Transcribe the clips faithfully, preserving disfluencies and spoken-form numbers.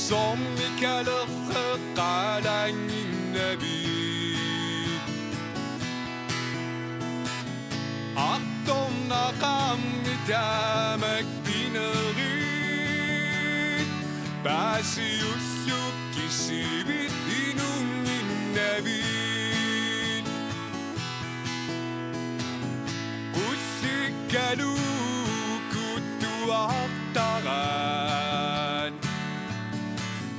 Soormikalerreqqalaannginnavit. Artornaqaarmi taamak pinerit. Paasiullukkisivit inunnginnavit. Qullikkaluukuttuartaraat.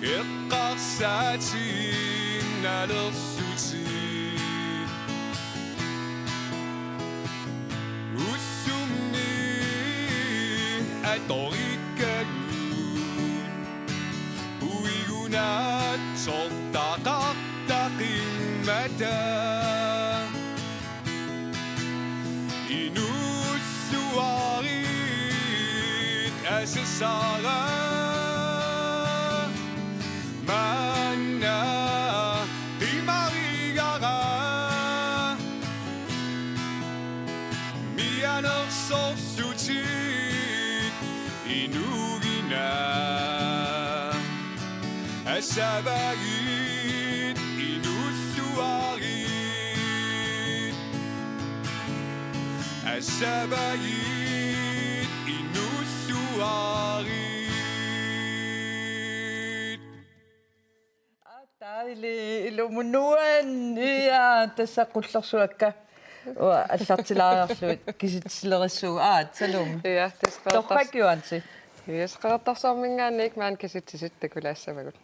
Eqqarsaatiinnalerlutit. Ullumi atorikkagut. Uigunaatsortaqartaqimmata. Inuussuarit asasara. Maanna qimarigara. Mianersorlutit inuugina. Asavagit inuussuarit. Asavagit inuussuarit. Aa, taili ilumunuan ia tassa qullersuakka. Uanga allartilaariarlugit kisitsisilerissaagut. Aa, Salome. Ja, tassa Torrak Juansi. Yes, Qeqertarsuarminngaanniit maani kisitsisit takulaassavagut.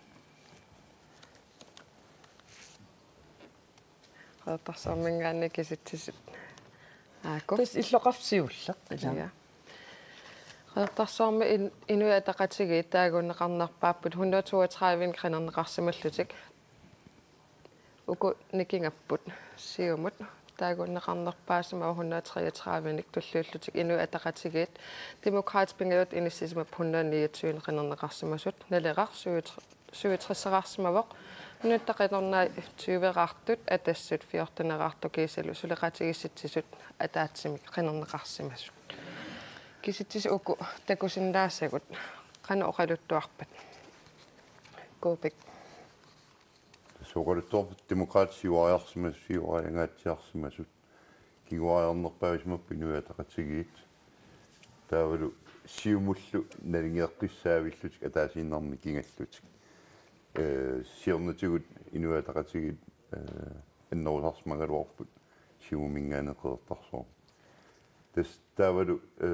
Qeqertarsuarminngaanniit kisitsisit. Aaku. Tassa illoqarfik siulleq, ilaa. Ja. Qeqertarsuarmi in-, Inuit Ataqatigiit taaguunneqarnerpaapput hundrede toogtredive qinerneqarsimallutik. Uku nikingapput: Siumut taaguunneqarnerpaasimavoq hundrede treogtredive-nik, tulliullutik Inuit Ataqatigiit. Demokraatit pingajut inissisimapput hundrede niogtyve-nik qinerneqarsimasut. Naleraq syvogtres-, syvogtreseraarsimavoq. Nunatta qitornai tyveraartut, Atassut fjorteneraartoq kiisalu suleqatigiissitsisut ataatsimik qinerneqarsimasut. Kisitsisit uku takusinnaasagut, qanoq oqaluttuarpat? Kuupik. Tassa oqaluttuarput Demokraatit siuariarsimasut, siuariangaatsiarsimasut. Kinguariarnerpaavisimapput Inuit Ataqatigiit. Taavalu Siumullu naligeqqissaavillutik ataasiinnarmik nikingallutik. Ee, siornatigut Inuit Ataqatigiit, ee, annerusarsimagaluarput Siumuminngaanniit Qeqertarsuarmi. Tassa taavalu, ee,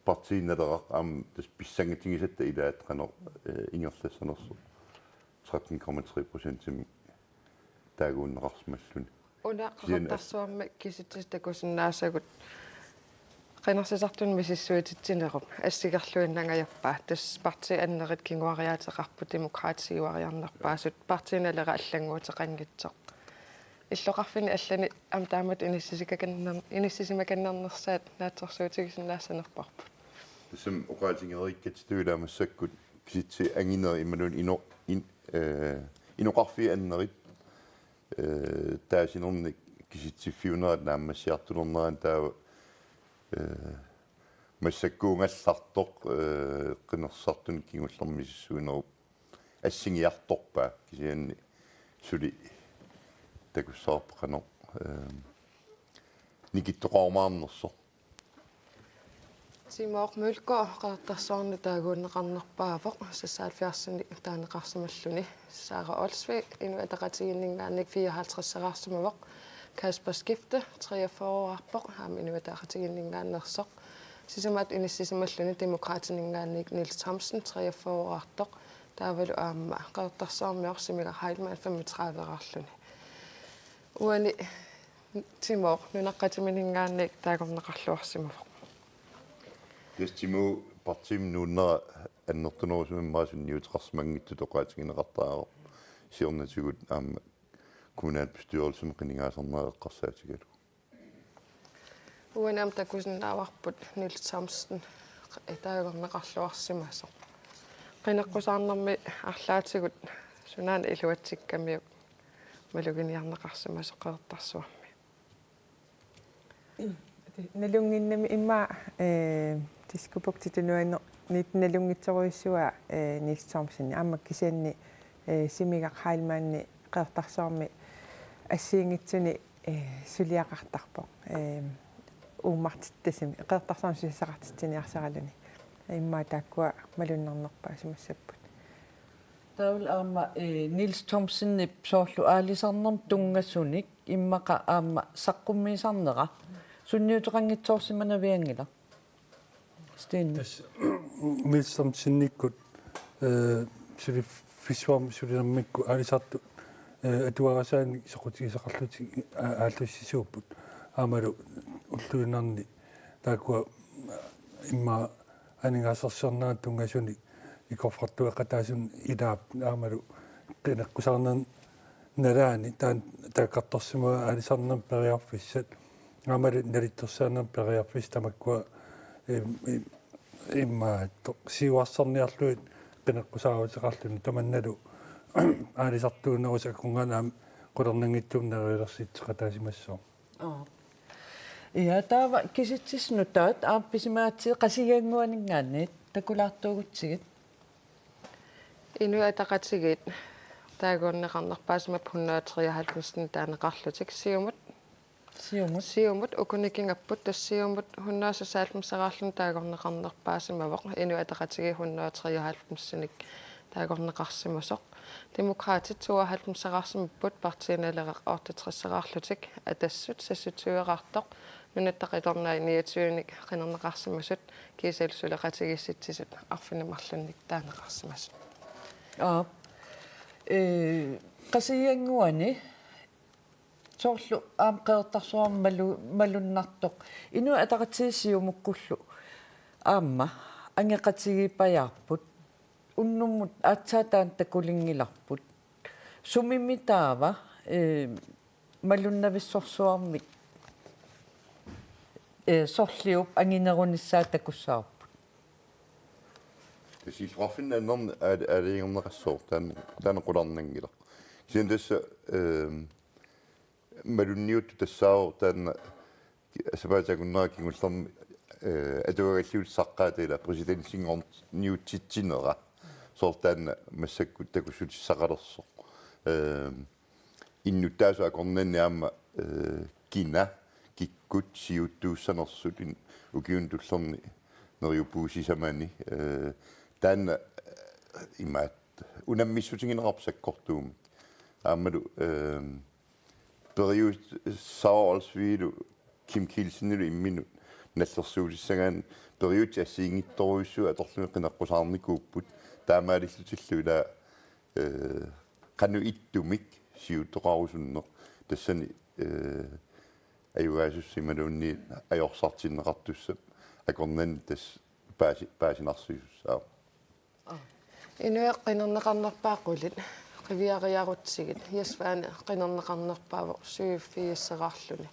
Partii Naleraq aamma tassa pissanngatigisatta ilaat qanoq, eh, ingerlassanersoq tretten komma tre procentimik taaguunneqarsimalluni. Una kisianni as- Qeqertarsuarmi kisitsisit takusinnaasagut qinersisartuni misissuititsinerup assigerluinnangajappoq. Tassa partiit annerit kinguariaateqarput, Demokraatit siuariarnerpaasut, Partii Naleraq allannguuteqanngitsoq. Illoqarfinni allani aamma taamatut inissisimakanner-, inissisimakannernersaat naatsorsuutigisinnaassanerparput. Tassami oqaatigereerikkatsigu ilaa massakkut kisitsit anginerit imaluunniit ino-, in-, eh, inoqarfiit annerit, eh, taasinernik kisitsiffiunerat naammassiartulernerani taava, eh, massakkuugallartoq, eh, qinersisartuni kingullermi misissuinerup assigiartorpaa, kisianni suli takussavarput qanoq, ehm, nikittoqarumaarnersoq. Timo Mølgaard Qeqertarsuarni taaguunneqarnerpaavoq, seksoghalvfjerds taaneqarsimalluni. Sara Olsvig Inuit Ataqatigiinninngaanniit fireoghalvtredseraarsimavoq. Kasper Skifte treogfyrreeraarpoq, aamma Inuit Ataqatigiinninngaanneersoq. Sisamaat inissisimalluni Demokraatininngaanniit Niels Thomsen treogfyrreeraartoq. Taavalu aamma Qeqertarsuarmioq Simigaq Heilmann femogtrediveraarluni. Uani Timo nunaqqatimininngaanniit taagorneqarluarsimavoq. Tassa Timo partiimi nuunnera annertunerusumik immaqa sunniuteqarsimanngitsoq oqaatigineqartarpoq. Siornatigut aamma kommunalbestyrelsimi qinigaasarnera eqqarsaatigalugu. Uani aamma takusinnaavarput Niels Thomsen taagorneqarluarsimasoq. Qineqqusaarnermi arlaatigut sunaana iluatsikkamiuk maluginiarneqarsimasoq Qeqertarsuarmi. Nalunnginnami immaqa, eh, Diskobugti tunuanut nit nalunngitsorujussuaq, eh, Niels Thomsen, aamma kisianni, eh, Simigaq Heilmann Qeqertarsuarmi assigiinngitsuni, eh, suliaqartarpoq. Eh, uummartittasimi, Qeqertarsuarmi susassaqartitsiniarsariluni. Immaqa taakkua malunnarnerpaasimassapput. Taavalu aamma, eh, Niels Thomsenip soorlu aalisarnermut tunngasunik immaqa aamma saqqummiisarnera sunniuteqanngitsoorsimanavianngilaq. Stine. Tassa Niels Thomsenikkut, eh, suliffissuarmi sulinermikkut aalisartut, eh, atuarisaanik soqutigisaqarlutik a-, aallussisuupput. Aammalu ulluinnarni taakkua, eh, immaqa aningaasarsiornerata tunngasunik ikorfartueqataasunut ilaat aammalu qineqqusaarnermut nalaani taanna taakkartorsimavoq aalisarnermut periarfissat aammalu nalittorsiornermut periarfissat tamakkua im-, im-, immaattoq siuarsarniarlugit qineqqusaaruteqarluni tamannalu aalisartuunnerusut akornanni aamma qularnanngitsumik neriulersitsiqataasimassaaq. Aap. Ja, taava kisitsisit nutaat aamma pisimagatsigu Qasigiannguaninngaanniit takulaartuugutsigit. Inuit Ataqatigiit taaguunneqarnerpaasimapput hundrede treoghalvfemsinik taaneqarlutik Siumut. Siumut. Siumut ukunikingapput, tassa Siumut hundrede seksoghalvfemseraarluni taaguunneqarnerpaasimavoq, Inuit Ataqatigiit hundrede treoghalvfemsinik taaguunneqarsimasoq. Demokraatit tooghalvfemseraarsimapput, Partii Naleraq otteogtreseraarlutik, Atassut seksogtyveraartoq, Nunatta Qitornai niogtyvenik qinerneqarsimasut, kiisalu suleqatigiissitsisut arfineq-marlunnik taaneqarsimasut. Aap. Eh, Qasigiannguani soorlu aamma Qeqertarsuarmi malu-, malunnartoq. Inuit Ataqatigiit Siumukkullu aamma angeqatigiippajaarput. Unnummut aatsaat taanna takulinngilarput. Sumimi taava, eh, malunnavissorsuarmik, eh, sorliup anginerunissaa takussavarput. Tassa illoqarfinni annerni aal-, aalajangerneqassooq taanna, taanna qularnanngilaq. Kisianni tassa, ehm, malunniuttut tassaavoq taanna ki-, sapaatip akunnera kingullermi, eh, atuagalliutit saqqaata ila præsidentinngorniutsitsinera. Soorlu taanna massakkut takussutissaqalersoq. Ehm, innuttaasut akornanni aamma, eh, kina, kikkut, siuttuussanersut in-, ukiuni tullerni neriuppugut sisamani, eh, taanna, eh, imaattoq unammissutigineqarpoq sakkortuumik. Aammalu, eh, periuseq Sara Olsvigilu Kim Kielsenilu imminut nallersuutissagaanni periutsit assigiinngitsorujussuit atorlugit qineqqusaarnikuupput, taamaalillutillu ila, eh, qanoq ittumik siuttoqarusunneq tassani, eh, ajugaasussaq imaluunniit ajorsartinneqartussaq akornanni tassa paasi-, paasinarsisussaq. Inuit qinerneqarnerpaat qulit qiviariarutsigit, Jes Svane qinerneqarnerpaavoq syvogfirseraarluni.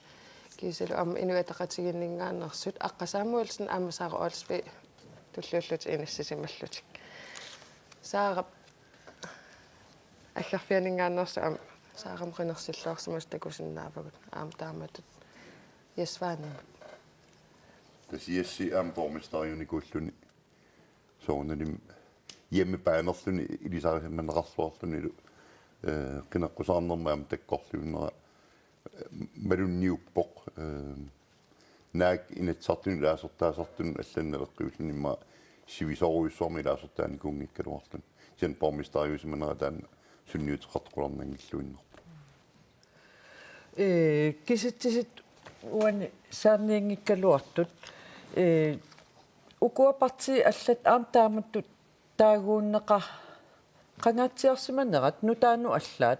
Kiisalu aamma Inuit Ataqatigiinninngaanneersut, Aqqa Samuelsen aamma Sara Olsvig tulliullutik inissisimallutik. Sara Aggerfianinngaanneersoq aamma Saramut qinersilluarsimasut takusinnaavagut aamma taamatut Jes Svanemut. Tassa Jes aamma borgmesteriunikuulluni soorunalimi hjemmebaanerluni ilisarisimaneqarluarlunilu, eh, qineqqusaarnermut aamma takkorluinnera, eh, malunniuppoq, eh, naak Inatsisartuni ilaasortaasartunut allanut naleqqiulluni immaqa sivisoorujussuarmik ilaasortaanikuunngikkaluarluni. Kisianni borgmesteriusimanera taanna sunniuteqartoq qularnanngilluinnarpoq. Ee, kisitsisit uani saarnianngikkaluartut, ee, ukua partiit allat aamma taamatut taaguunneqar-, qangaatsiarsimanerat nutaanut allaat,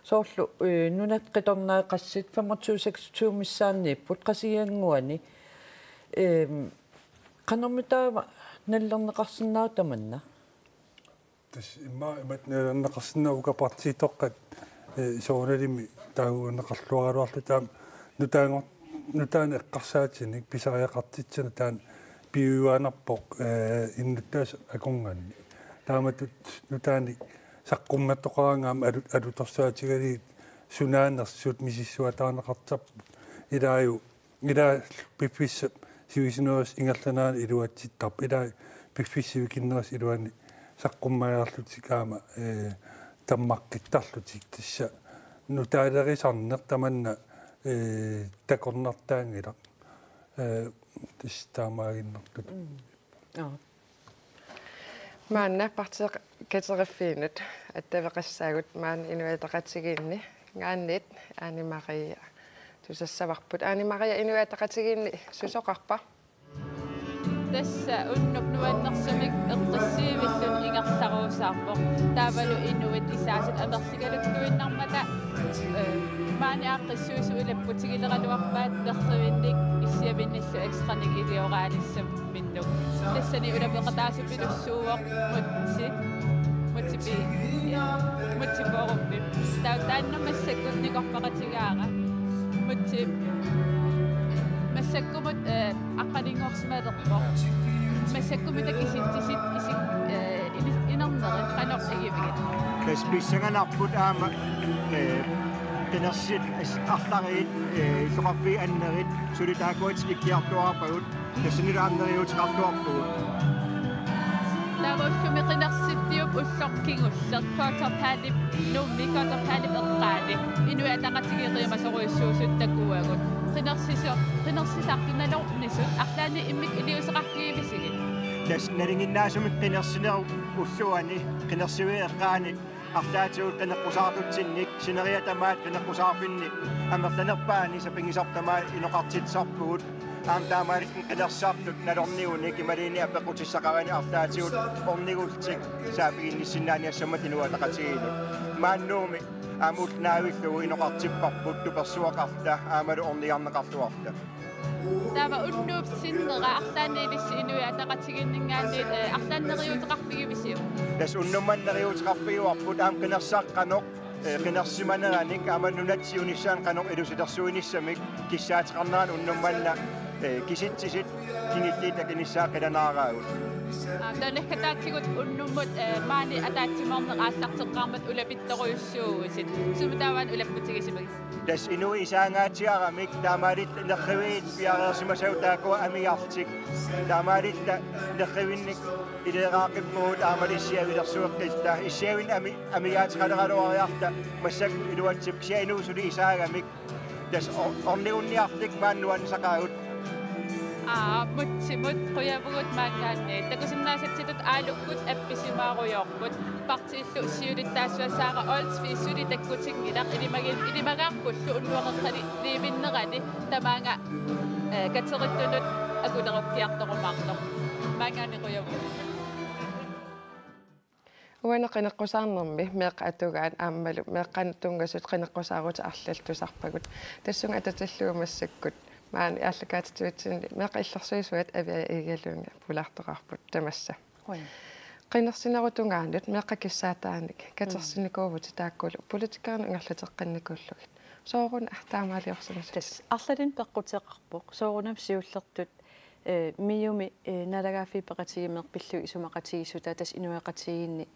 soorlu, ee, Nunatta Qitornai qassit femogtyve seksogtyve missaanniipput Qasigiannguani, eem, qanormi taava nalilerneqarsinnaava tamanna? Tassa immaqa imatut nalilerneqarsinnaavoq uku partiitoqqat, eh, soorunalimi taaguunneqarluaraluarluta aamma nutaanngor-, nutaanik eqqarsaatinik pisariaqartitsineq taanna piujuaannarpoq, eh, innuttaasut akornanni. Taamatut nutaanik saqqummertoqaraangat aamma alu-, alutorsaatigalugit sunaanersut misissuataarneqartarput. Ilaajuk Ila piffissap sivisunerusut ingerlanerani iluatsittarput. Ila piffissaq sivikinnerusaq iluani saqqummiilaarlutik aamma, eh, tammaqqittarlutik, tassa nutaalerisarneq tamanna, eh, takornartaanngilaq. Eh, tassa taamaaginnartut. Mm. Joo. Maanna Partii Kateriffiinut attaveqassaagut maani Inuit Ataqatigiinni, ngaanniit Ane Marie tusassavarput. Ane Marie, Inuit Ataqatigiinni susoqarpa? Tassa unnuk nuannersumik eqqissiivilluni ingerlaruusaarpoq. Taavalu inuit isaasat amerligaluttuinnarmata, eh, maani aaqqissuisut ulapputigileralluarpaat nerrivinnik issiavinnillu ekstranik ilioraalissaminnut. Tassani ulapeqataasupilussuuvoq Mutsi, Mutsi Pi-, Mutsi Poorup. Taava taanna massakkut nikorfaqatigaara. Mutsi massakkumut, eh, aqqaninngorsimalerpoq. Massakkumita kisitsisit isik, eh, ini-, inernerit qanoq igivigit? Tassa pissanganarput aamma, eh, qinersit as-, arlariit, eh, illoqarfiit annerit suli taakkua tikikkiartuaarpagut. Tassanilu aamma neriuuteqartuarpugut. Taava ullumi qinersittiup ulloq kingulleq Porter Pallip, Nuummi Porter Pallip eqqaani Inuit Ataqatigiit qiimasorujussuusut takuagut. Qinersiso-, qinersisartut nalornisut arlaannik immikkut iliuuseqarfigivisigit? Tassa nalinginnaasumik qinersinerup ulluani, qinersiviup eqqaani arlaatigut qineqqusaartutsinnik, sineriak tamaat qineqqusaarfinni amerlanerpaani sapinngisaq tamaat inoqartitsisarpugut. Aamma taamaalilluni qinersisartut nalornigunik imaluunniit apeqqutissaqarani arlaatigut ornigullutik saaffiginnissinnaaniassammata Inuit Ataqatigiinnut. Maani Nuummi aamma ulloq naavillugu inoqartipparput tupersuaqarta aammalu ornigarneqarluarta. Taava unnuup sinnera arlaanni ilissi Inuit Ataqatigiinninngaanniit, eh, arlaannik neriuuteqarfigivisiuk? Tassa unnuk manna neriuuteqarfigivarput aamma qinersisaq qanoq, eh, qinersimaneranik aamma nunat siunissaanik qanoq ilusilersuinissamik kissaateqarnerani unnuk manna, eh, kisitsisit kingulliit takunissaat qilanaaraavut. Aa, taava naggataatigut unnummut, eh, maani ataatsimoorneq aallarteqqaarmat ulapittorujussuuvutit. Sumi taava una ulapputigisimagit? Tassa inuit isaangaatigaramik taamaalilluta nerriviit piareersimasagut taakkua amigartik. Taamaalilluta nerrivinnik ileeqqippugut aamma issiavilersueqqilluta. Issiavinnik ami-, amigaateqaleraluariarluta massakkut iluatsippoq kisianni inuit suli isaagamik. Tassa o-, ornigunniarlutik maani nuannisaqaagut. Aa, Mutsimut qujavugut maanngaanniit. Takusinnaasatsitut Aalukkut appisimaarujoorput. Partiillu siulittaasuat Sara Olsvig suli takkutinngilaq, ilimagi-, ilimagaarpullu unnuaqqali liivinnerani tamaanga, eh, katerittunut akulerukkiartorumaartoq. Maanngaanniit qujavugut. Uani qineqqusaarnermi meeqqat atugaat aammalu meeqqanut tunngasut qineqqusaarutit arlallit tusarpagut. Tassunga atatillugu massakkut maani aallakaatittuutsinni meeqqat illersuisuat Aviaja Egede Lynge pulaartoqarput tamassa. Qujan. Qinersinerup tungaanut meeqqat kissaataannik katersinnikuuvutit taakkulu politikerinut ingerlateqqinnikuullugit. Sooruna taamaaliorsimasut? Tassa arlalinnik peqquteqarpoq. Soorunami siullertut, eh, MIO-mi, eh, Naalagaaffiit Peqatigiit meeqqillu isumaqatigiissutaat tassa inuiaqatigiinni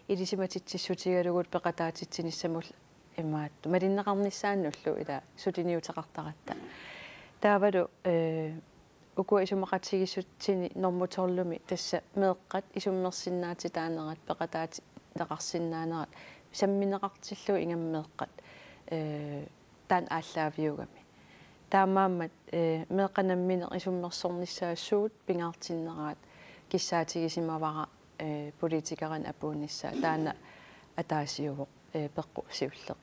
ilisimatitsissutigalugu peqataatitsinissamut imaattoq malinneqarnissaannullu ila suliniuteqartaratta. Taavalu, eh, ukua isumaqatigiissutsinni normu tolvimi tassa meeqqat isummersinnaatitaanerat peqataatitaqarsinnaanerat sammineqartillugu ingammik meeqqat, eh, taanna aallaaviugami. Taamaammat, eh, meeqqat namminneq isummersornissaat suut pingaartinneraat kissaatigisimavara, eh, politikerinik apuunnissaa taanna ataasiuvoq, eh, peqqut siulleq.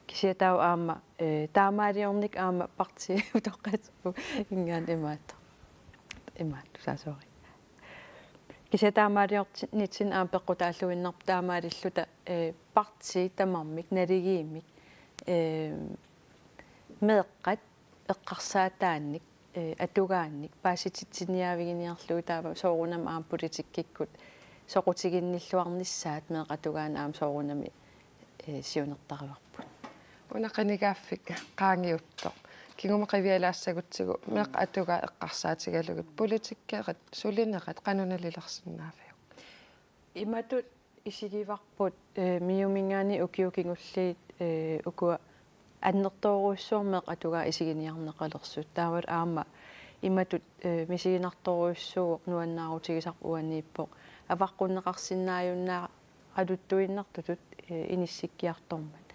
Kisianni taava aamma, eh, taamaaliornikkut aamma partii utoqqatserpunga ingaanni imaattoq. Imaattoq, saa, sorry. Kisianni taamaaliornitsinni aamma peqqutaalluinnarpoq taamaalilluta, eh, partiit tamarmik naligiimmik, eh, meeqqat eqqarsaataannik, eh, atugaannik paasititsiniaaviginiarlugit taava soorunami aamma politikkikkut soqutiginnilluarnissaat meeqqat atugaannik aamma soorunami, eh, siunertarivarput. Una qinigaaffik qaangiuttoq. Kingumut qivialaassagutsigu meeqqat atugaat eqqarsaatigalugit politikerit sulinerat qanoq nalilersinnaaviuk? Imatut isigivarput, eh, MIO-minngaanniit ukiut kingulliit, eh, ukua annertoorujussuarmik meeqqat atugaat isiginiarneqalersut. Taavalu aamma Imatut, eh, misiginartorujussuuvoq nuannaarutigisarput uaniippoq avaqqunneqarsinnaajunnaaraluttuinnartutut, eh, inissikkiartormat.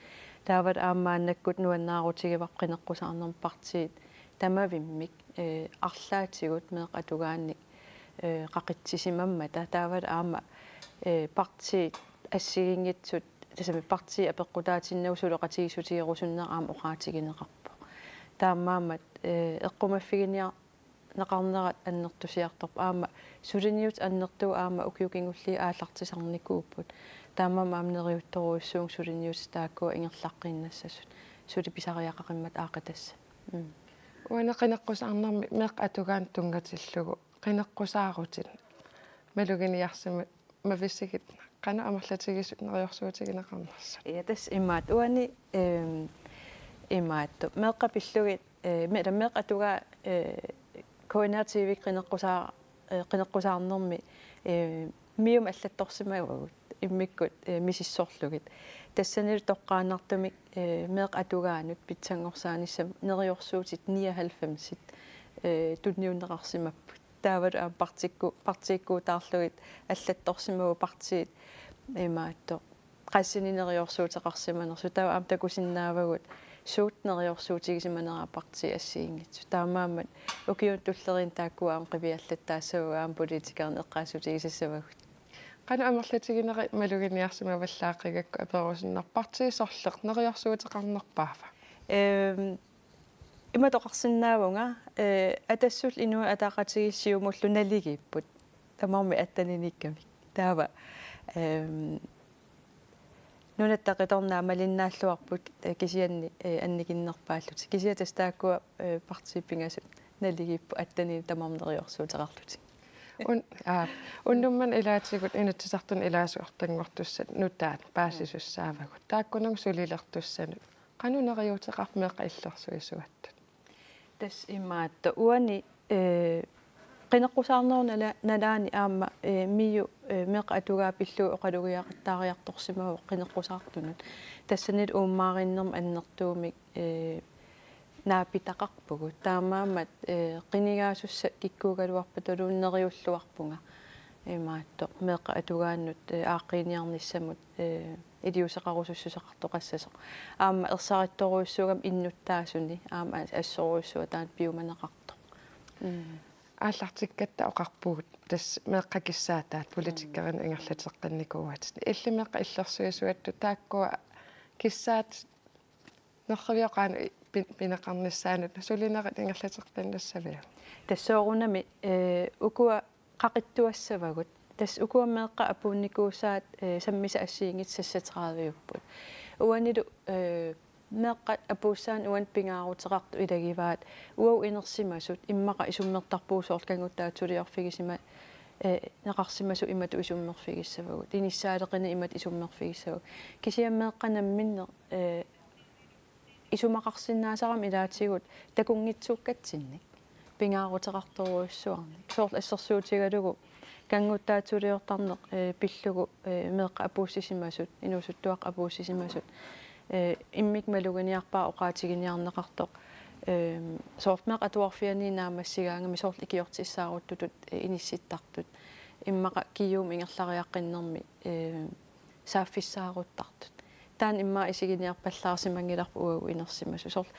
Taavalu aamma maannakkut nuannaarutigivarput qineqqusaarnermi partiit tamavimmik, eh, arlaatigut meeqqat atugaannik, eh, qaqitsisimammata. Taavalu aamma, eh, partiit assigiinngitsut, tassami partiit apeqqutaatinnagu suleqatigiissutigerusunnera aamma oqaatigineqarpoq. Taamaammat, eh, eqqumaffiginiarneqarnerat annertusiartorpoq. Aamma suliniutit annertuut aamma ukiut kingulliit aallartisarnikuupput. Taamaammat aamma neriuttorujussuuvunga suliniutit taakkua ingerlaqqinnassasut. Suli pisariaqaqimmat aaqqitassat. Mm. Uani qineqqusaarnermi meeqqat atugaannut tunngatillugu qineqqusaarutit maluginiarsimavisigit, qanoq amerlatigisut neriorsuutigineqarnersut? Ja, tassa imaattoq uani, ehm, imaattoq. Meeqqat pillugit, eh, me-, meeqqat atugaat, eh, K N R T V qineqqusaa-, eh, qineqqusaarnermi, eh, MIO-mi allattorsimavagut immikkut, eh, misissorlugit. Tassanilu toqqaannartumik, eh, meeqqat atugaannut pitsanngorsaanissamut neriorsuutit nioghalvfemsit, eh, tunniunneqarsimapput. Taavalu aamma partikku-, partiikkuutaarlugit allattorsimavagut partiit imaattoq qassinik neriorsuuteqarsimanersut. Taava aamma takusinnaavagut suut neriorsuutigisimaneraat partiit assigiinngitsut. Taamaammat ukiuni tulleriinni taakkua aamma qiviallattaassavagut, aamma politikerinut eqqaassutigisassavagut. Qanoq amerlatigineri maluginiarsimavallaaqigakku aperusunnarpoq, partiit sorleq neriorsuuteqarnerpaava? Ehm, imatut oqarsinnaavunga, eh, Atassullu Inuit Ataqatigiit Siumullu naligiipput tamarmik atteniniikkamik. Taava, ehm, Nunatta Qitornaa malinnaalluarput, eh, kisianni, eh, annikinnerpaallutik. Kisianni tassa taakkua, eh, partiit pingasut naligiipput attenini tamarmik neriorsuuteqarlutik. Un-, aa, unnuk manna ilaatigut Inatsisartuni ilaasortanngortussat nutaat paasisussaavagut. Taakkununnga sulilertussanut qanoq neriuuteqarpa meeqqat illersuisuattut? Tassa imaattoq uani, eh, qineqqusaarnerup nala-, nalaani aamma, eh, MIO, eh, meeqqat atugaat pillugit oqalugiaqattaariartorsimavoq qineqqusaartunut. Tassanilu uummaariinnermut annertuumik, eh, naapitaqarpugut. Taamaammat, eh, qinigaasussat kikkuugaluarpataluunniit neriulluarpunga. Imaattoq meeqqat atugaannut, eh, aaqqiiniarnissamut, eh, iliuuseqarusussuseqartoqassasoq. Aamma ersarittorujussuugami innuttaasuni, aamma as-, assorujussuaq taanna piumaneqartoq. Mm. Aallartikkatta oqarpugut tassa meeqqat kissaataat politikerinut ingerlateqqinnikuuatit. Illit meeqqat illersuisuattut taakkua kissaatit nerrivioqaanut pin-, pineqarnissaannut sulinerit ingerlateqqinnassavia? Tassa soorunami, eh, ukua qaqittuassavagut. Tassa ukua meeqqat apuunnikuusaat, eh, sammisat assigiinngitsut seksogtrediviupput. Uanilu, eh, meeqqat apuussaannik uani pingaaruteqartut ilagivaat uagut inersimasut immaqa isummertarpugut, soorlu kannguttaatsuliorfigisima-, eh, neqarsimasut imatut isummerfigissavagut. Inissaaleqineq imatut isummerfigissavagut. Kisianni meeqqat namminneq, eh, isumaqarsinnaasarami ilaatigut takunngitsuukkatsinnik pingaaruteqartorujussuarnik. Soorlu assersuutigalugu kannguttaatsuliortarneq, eh, pillugu, eh, meeqqat apuussisimasut, inuusuttuaqqat apuussisimasut, eh, immikkut maluginiarpaat oqaatiginiarneqartoq, eh, soorlu meeqqat atuarfianni naammassigaangamik soorlu ikiortissaaruttutut, eh, inissittartut. Immaqa K G H-mi ingerlariaqqinnermi, eh, saaffissaaruttartut. Taanna immaqa isiginiarpallaarsimanngilarput uagut inersimasut. Soorlu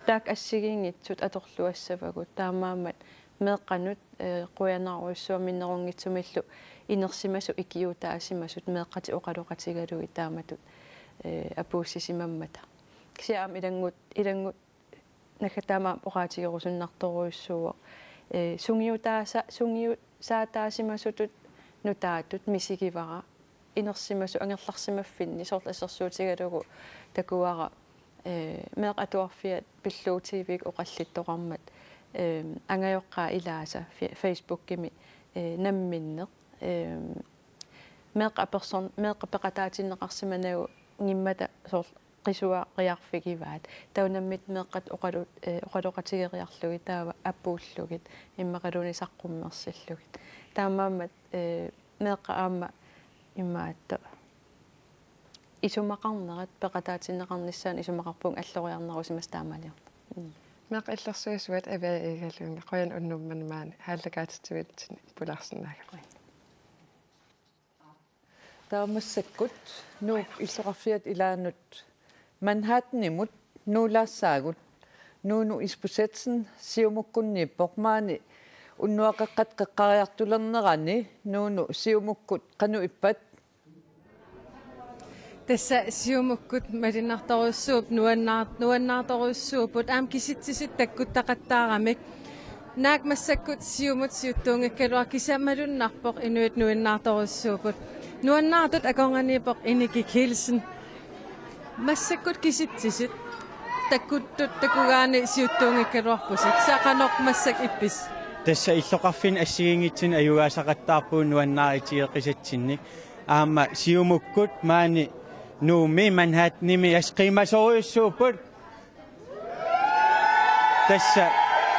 taakku assigiinngitsut atorluassavagut. Taamaammat meeqqanut, eh, qujanarujussuaq minnerunngitsumillu inersimasut ikiuutaasimasut meeqqatik oqaloqatigalugit taamatut, eh, apuussisimammata. Kisianni aamma ilanngut, ilanngut naggat taama oqaatigerusunnartorujussuuvoq. Eh, sungiutaasa-, sungiusaataasimasutut nutaatut misigivara inersimasut angerlarsimaffinni, soorlu assersuutigalugu takuara, eh, meeqqat atuarfiat pillugu T V-kkut oqallittoqarmat, eh, angajoqqaat ilaasa fe-, Facebookimi, eh, namminneq, eh, meeqqat apersorn-, meeqqat peqataatinneqarsimanagu ngimmata soorlu qisuariarfigivaat. Taava nammineq meeqqat oqalu-, eh, oqaloqatigeriarlugit taava apuullugit immaqaluunniit saqqummersillugit. Taamaammat, eh, meeqqat aamma imaattoq isumaqarnerat peqataatinneqarnissaannut isumaqarpunga alloriarnerusimasut taamaaliorneq. Mm. Meeqqat illersuisuat Aviaja Egedalunga, qujanaq unnummut maani aallakaatitsivitsinni pulaarsinnaagavit. Taava massakkut Nuup illoqarfiata ilaanut Manhattanimut nuulaassaagut. Nuunu Isbosethsen Siumukkunniippoq, maani unnuap qeqqata qeqqariartulernerani Nuunu Siumukkut qanoq ippat? Tassa Siumukkut malunnartorujussuupput, nuannaar-, nuannaartorujussuupput, aamma kisitsisit takkuttaqattaaramik. Naak massakkut Siumut siuttuunngikkaluarput, kisianni malunnarpoq inuit nuannaartorujussuupput. Nuannaartut akornanniippoq Iniki Kielsen. Massakkut kisitsisit takkuttut takugaanni siuttuunngikkaluarpusi. Kisianni qanoq massakkut ippisi? Tassa illoqarfinni assigiinngitsunik ajugaasaqattaarpugut nuannaarutigeqisatsinnik. Aamma Siumukkut maani Nuummi Manhattanimi assut qiimasorujussuupput. Tassa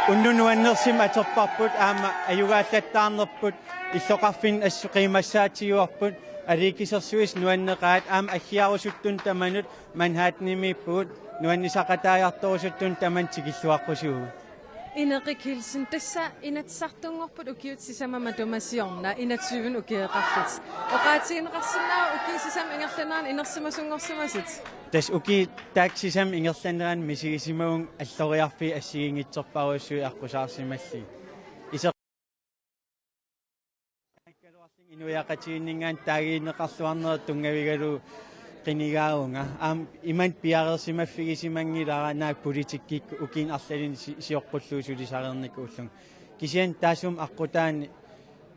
unnuk nuannersumik atorparput, aamma ajugaallattaarnerput illoqarfinni assut qiimassaatigivarput, aliikkusersuisut nuanneqaat, aamma aggiarusuttunut tamanut Manhattanimiippugut, nuannisaqataajartorusuttunut tamanut tikilluaqqusivugut. Iniki Kielsen, tassa Inatsisartunngorput ukiut sisamat matuma siorna enogtyve ukioqarlutit. Oqaatigineqarsinnaava ukiut sisamat ingerlaneranni inersimasunngorsimasut? Tassa ukiut taakku sisamat ingerlaneranni misigisimavunga alloriarfiit assigiinngitsorpassuit aqqusaarsimallugit. Iseq- Inuiaqatigiinninngaanniit taagineqarluarnerat tunngavigalugu qinigaavunga. Aamma imannak piareersimaffigisimanngilanga naak politikkikkut ukiuni arlalinni si-, sioqqullugu sulisareernikuullunga. Kisianni taassuma aqqutaani,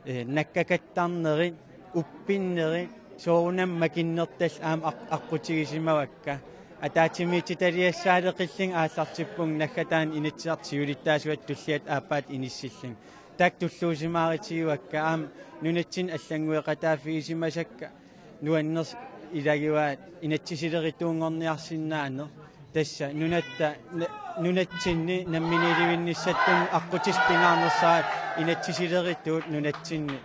eh, nakkakattarnerit, uppinnerit, soorunami makinnertallit aamma aq-, aqqutigisimavakka. Ataatsimiititaliassaaleqillunga aallartippunga naggataani Inatsisartut siulittaasuata tulliata aappaata inissillunga. Taakku tulluusimaarutigivakka, aamma nunatsinni allanngueqataaffigisimasakka nuannersut ilagivaat inatsisilerituunngorniarsinnaaneq. Tassa nunatta, na-, nunatsinni namminiilivinnissatsinnut aqqutissaq pingaarnersaat inatsisilerituut nunatsinni,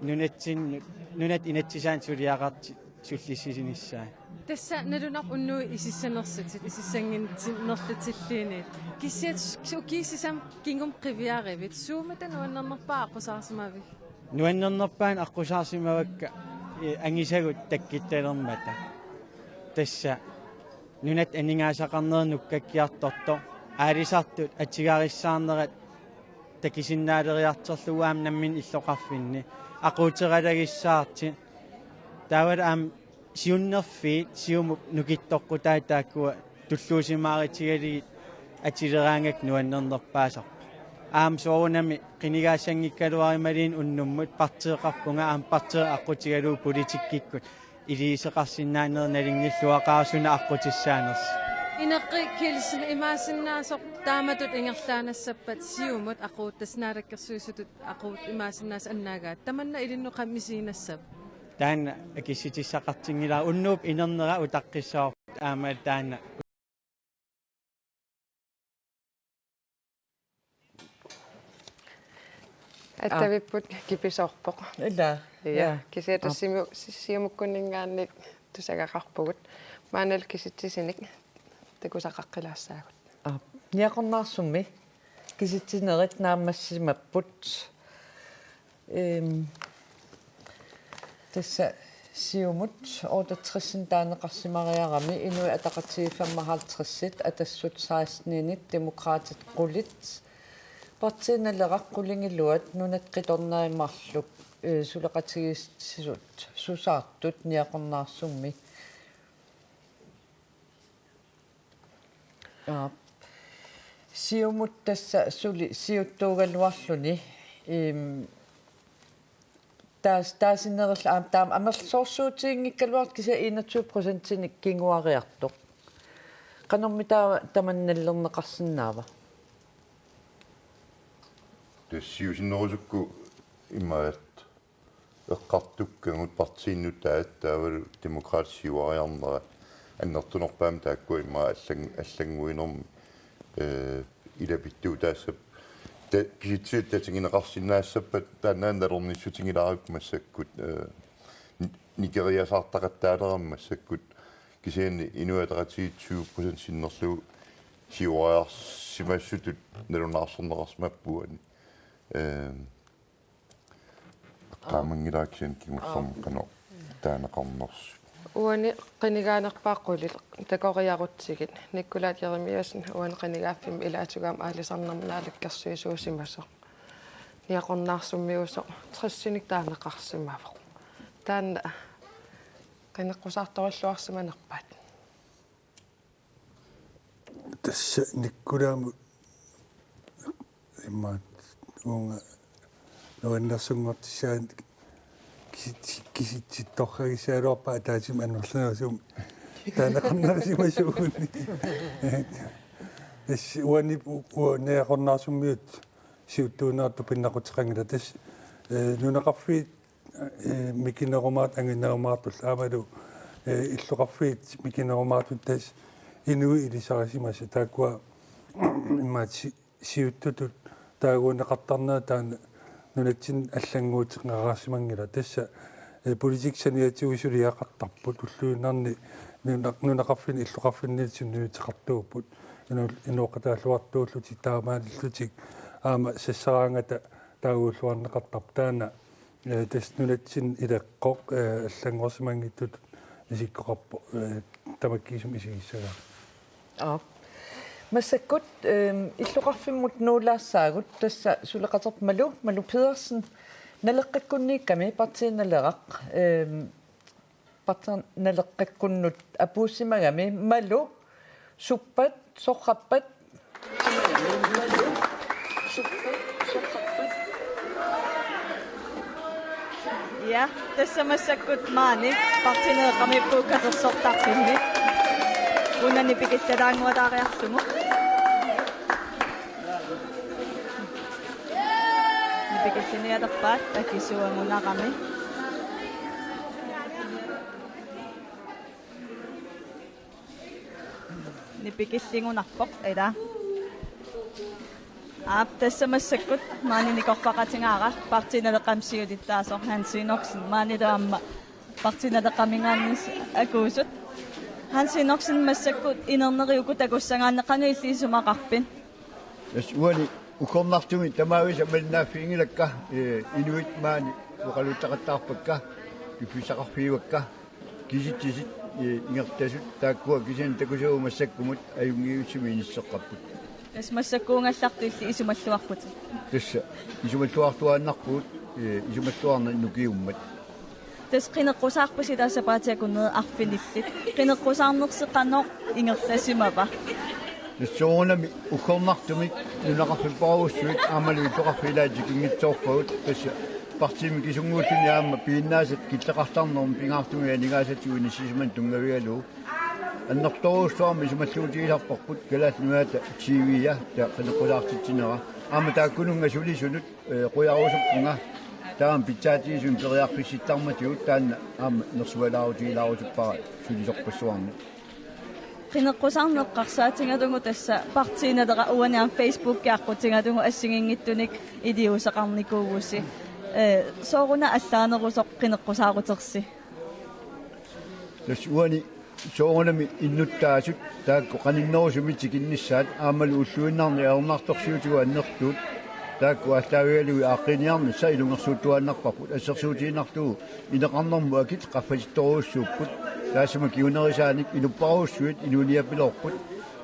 nunatsinni, nunatta inatsisaanut suliaqartut sullissisinissaat. Tassa nalunarpoq unnuit isussanersutit, isussanngitsunerlutilluunniit. Kisianni s-, ukiut sisamat kingumut qiviarivit, suummita nuannernerpaat aqqusaarsimavit? Nuannernerpaanni aqqusaarsimavakka, eh, angusagut takkuttalermata. Tassa nunatta aningaasaqarnerup nukkakkiartortoq, aalisartut atugarissaarnerat takusinnaaleriartorlugu aamma namminneq illoqarfinni, aquuteralagissaartut. Taavalu aamma siunnerfiit Siumup nukittoqqutaat taakkua tulluusimaarutigalugit atuleraangakkit nuannernerpaasarpoq. Aamma soorunami qinigaassanngikkaluarumaluunniit unnummut partiiqarpunga, aamma partiit aqqutigalugu politikkikkut iliuuseqarsinnaanerit nalunngilaat, aqqutissaaners. Iniki Kielsen, imaassinnaavoq taamatut ingerlaannassappat Siumut aquut-, tassa Naalakkersuisutut aquut-, imaassinnaavoq annaagaat. Tamanna ilinnut qanoq misiginassavat? Taanna akissutissaqartinngilara, unnuup inernera utaqqissavarput aamma taanna. Attavipput kipisoorpoq. Ila. Ja, ja. Kisianni tassa Siumukkunninngaanniit tusagaqarpugut. Maannalu kisitsisunit takusaqaqqilaassaagut. Aa, Niaqornaarsummi kisitsinerit naammassimapput. Ehm, tassa Siumut otteogtres taaneqarsimariarami, Inuit Ataqatigiit femoghalvtreds, Atassut seksten, Demokraatit qulit, Partii Naleraq qulingiluat, nunat qitornaat marluk, eh, suleqatigiissisut susaartut Niaqornaarsummi. Aap. Siumut tassa suli siuttuugaluarluni, ehm, taas-, taasinerillu aamma taama amerlasoorsuutiginngikkaluartoq kisianni enogtyve procentinik kinguariartoq. Qanormi taava tamanna nalilerneqarsinnaava? Tassa siusinnerusukkut imaat eqqartukkagut partiinut taava taavalu Demokraatit siuariarnerat annertunerpaamik taakkua immaqa allan-, allannguinermi, eh, ilapittuutaassapput. Ta-, kisitsisit tatigineqarsinnaassappat taanna nalornissutigilaarakku massakkut, eh, ni-, nikeriasaartaqattaalerami massakkut kisianni Inuit Ataqatigiit tyve procent sinnerlugu Siuariarsimasutut nalunaarsorneqarsimappat uani. Ehm, eqqaamanngilara kisianni kingullermi qanoq taaneqarnersoq. Uani qinigaanerpaat qulit takoriarutsigit. Nikolaj Jeremiassen uani qinigaaffimmi ilaatigut aalisarnermut naalakkersuisuusimasoq. Niaqornaarsummiusoq tressinik taaneqarsimavoq. Taanna qineqqusaartorilluarsimanerpaat. Tassa Nikolaamut immaqa uunga nuannersunngortissaannik kisi-, kisitsittorfigissagaluarpara ataatsimut annerlunaatsumik taaneqarnerisimasuguni. Tassa uani u-, u-, niaqornaarsummiut siuttuunertut pinnaquteqanngilaq. Tassa, eh, nunaqarfiit eh, mikinerumaartut anginerumaartullu aammalu, eh, illoqarfiit mikinerumaartut tassa inuit ilisarisimasut taakkua immaqa si-, siuttutut taaguunneqartarnerat taanna nunatsinni allannguuteqarsimanngilaq. Tassa, eh, politikki saniatigut suliaqartarput ulluinnarni nunaq-, nunaqarfinni illoqarfinni sunniuteqartuupput inu-, inooqataalluartuullutik taamaalillutik aamma sassaraangata taaguulluarneqartarput taanna eh, tassa nunatsinni ileqqoq, eh, allanngorsimanngitsutut isikkoqarpoq, eh, tamakkiisumik isigissagaat. Aap. Massakkut, ehm, illoqarfimmut nuulaassaagut tassa suleqaterput Malu, Malu Pedersen, Naleqqakkunniikkami, Partii Naleraq, ehm, Partii Naleqqakkunnut apuussimagami, Malu, suppat, sorrappat? Ja, tassa massakkut maani Partii Naleqqamiippugut katersortarfimmi. Una nipikillalaanngualaariarlugu. Nipikillinialerpaat akisuagunarami. Nipikilligunarpoq, ila. Aap, tassa massakkut maani nikorfaqatigaara Partii Naleqqamut siulittaasoq Hans Enoksen, maanilu aamma Partii Naleqqaminngaanniit akuusut. Hans Enoksen, massakkut inerneri uku takussagaanni qanoq illit isumaqarpit? Tassa uani uggornartumik tamaavisa malinnaaffiginngilakka, eh, inuit maani oqaluuttaqattaarpakka, piffissaqarfigivakka, kisitsisit, eh, ingerlasut taakkua kisianni takusagut massakkumut ajunngivissumik inisseqqapput. Tassa massakkuugallartut illit isumalluarputit? Tassa isumalluartuaannarpugut, eh, isumalluarneq nukiummat. Tassa qineqqusaarpusi tassa sapaatip akunneri arfinillit. Qineqqusaarnersi qanoq ingerlasimava? Tassa soorunami uggornartumik nunaqarfipparujussuit aammalu illoqarfiit ilaat tikinngitsoorpagut, tassa partiimi kisunnguulluni aamma piginnaasat killeqartarnermi pingaartumik aningaasatigut inissisimaneq tunngavigalugu. Annertoorujussuarmik isumalluutigisarparput Kalaallit Nunaata T V-a taava qineqqusaartitsinera. Aamma taakkununnga sulisunut, eh, qujarusuppunga taama pitsaatigisumik periarfissittarmatigut, taanna aamma nersualaarutigilaarusuppara sulisorpassuarnut. Qineqqusaarneq eqqarsaatigalugu tassa Partii Naleraq uani aamma Facebooki aqqutigalugu assigiinngitsunik iliuuseqarnikuuvusi. Eh, sooruna allaanerusoq qineqqusaarutersi? Tassa uani soorunami innuttaasut taakku qaninnerusumik tikinnissaat aammalu ulluinnarni ajornartorsiutigut annertuut taakku aallaavigalugit aaqqinniarnissaq ilungersuuttuaannarparput, assersuutigiinnarlugu ineqarnermut akit qaffasittorujussuupput, taassuma kingunerisaanik ilupparujussuit inuuniapiloorput.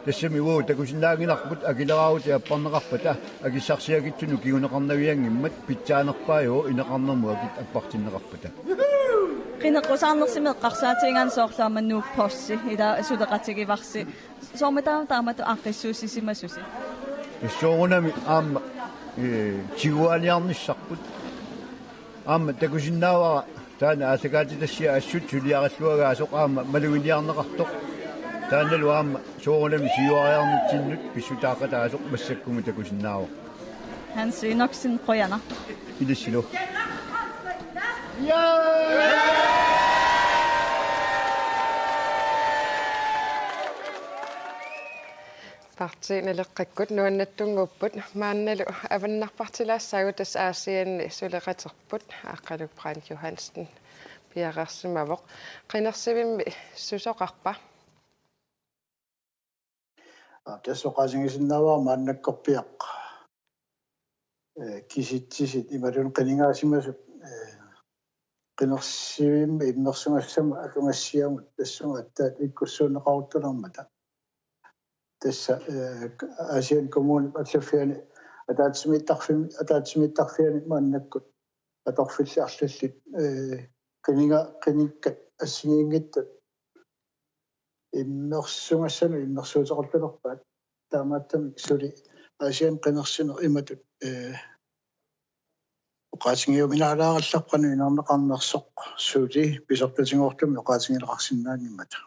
Tassami uagut takusinnaanngilarput akileraarutit apparneqarpata akissarsiakitsunut kinguneqarnavianngimmat, pitsaanerpaajuvoq ineqarnermut akit appartinneqarpata. Qineqqusaarnersimi eqqarsaatigigaanni soorlu aamma Nuuk Posti ila suleqatigivarsi. Soormitaava taamatut aaqqissuussisimasusi? Soorunami aamma, eh, tiguaaniarnissarput. Aamma takusinnaavara taanna aallakaatitassiaq assut suliarilluagaasoq aamma maluginiarneqartoq. Taannalu aamma soorunami siuariarnitsinnut pissutaaqataasoq massakkumut takusinnaavara. Hans Enoksen, qujanaq. Ilissilu. Partii Naleqqakkut nuannattunnguupput, maannalu avannarpartilaassaagut, tassa Aasianni suleqaterput. Aqqaluk Brandt Johansen piareersimavoq. Qinersivimmi susoqarpa? Aa, tassa oqaatigisinnaavara maannakkorpiaq, ee, kisitsisit imaluunniit qinigaasimasut, ee, qinersivimmi immersugassamut atugassiamut tassunga aatsaat ikkussuunneqaruttulermata. Tassa, ee, Aasianni kommunit allaffiani ataatsimiittarfimmi, ataatsimiittarfiani maannakkut atorfillit arlallit, ee, qiniga-, qinigakkat assigiinngitsut immersugassanut immersuuteqartulerpaat. Taamaattumik suli Aasianni qinersineq imatut, ee, oqaatigiuminaalaarallarpoq qanoq inerneqarnersoq, suli pisartatigoortumik oqaatigineqarsinnaanngimmata.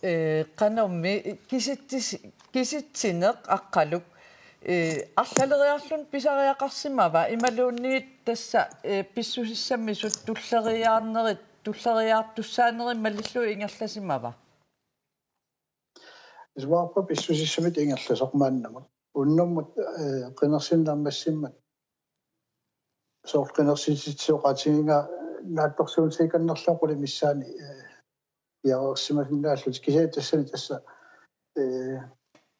Ee, qanormi kisitsis-, kisitsineq Aqqaluk, ee, arlaleriarluni pisariaqarsimava imaluunniit tassa, ee, pissusissamisut tulleriiaarnerit, tulleriiaartussaanerit malillugit ingerlasimava? Isumaqarpunga pissusissamik ingerlasoq maannamut. Unnummut, ee, qinersineq naammassimmat soorlu qinersititsi oqaatigigaa naatsorsuutigikannerlugu qulit missaanni, ee, piareersimasinnaallutik, kisianni tassani tassa, ee,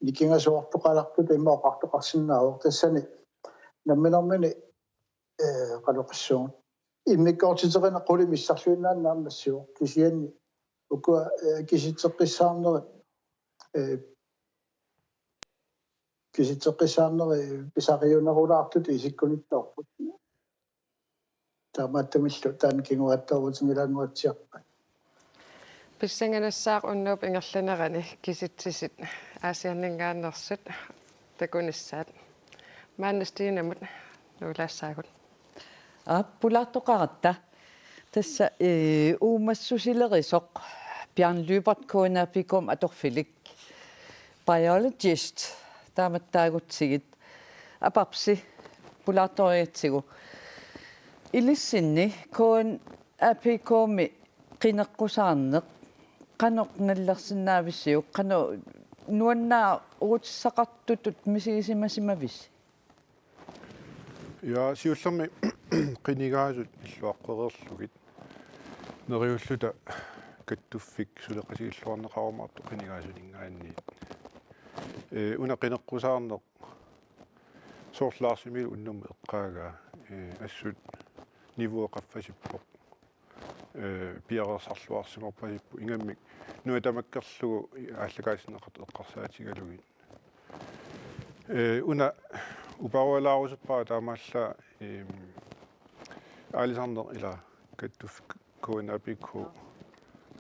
nikingasuartoqalertutut immaqa oqartoqarsinnaavoq tassani namminermini, ee, qanoq oqassuunga, immikkoortiteqinneq qulit missarluinnaanni naammassivoq, kisianni ukua, ee, kisitseqqissaarnerit, ee, kisitseqqissaarnerit pisariunerulaartutut isikkunittoorput. Taamaattumillu taanna kinguaattoorutingilaannguatsiarpaat. Pissanganassaaq unnuup ingerlanerani kisitsisit Aasianninngaanneersut takunissaat. Maanna Stinamut nuulaassaagut. Aap, pulaartoqaratta. Tassa, ee, uumassusilerisoq Bjørn Lyberth, K N A P K-mi atorfilik. Biologist, taamattaagutsigit. Apapsi, pulaartorigatsigu. Ilissinni K N A P K-mi qineqqusaarneq qanoq nalilersinnaavisiuk, qanoq nuannaarutissaqartutut misigisimasimavisigit? Ja, siullermik qinigaasut illuaqqereerlugit. Neriulluta kattuffik suleqatigilluarneqarumaartoq qinigaasuninngaanniit. Ee, una qineqqusaarneq soorlu Laarsimillu unnummut eqqaagaa, ee, assut niveau qaffasippoq. Ee, piareersarluarsimarpasippoq ingammik nuna tamakkerlugu aallakaatinneqartut eqqarsaatigalugit. Ee, una uparualaarusuppara taamaallaat, em, aalisarneq ila kattuffik K N A P K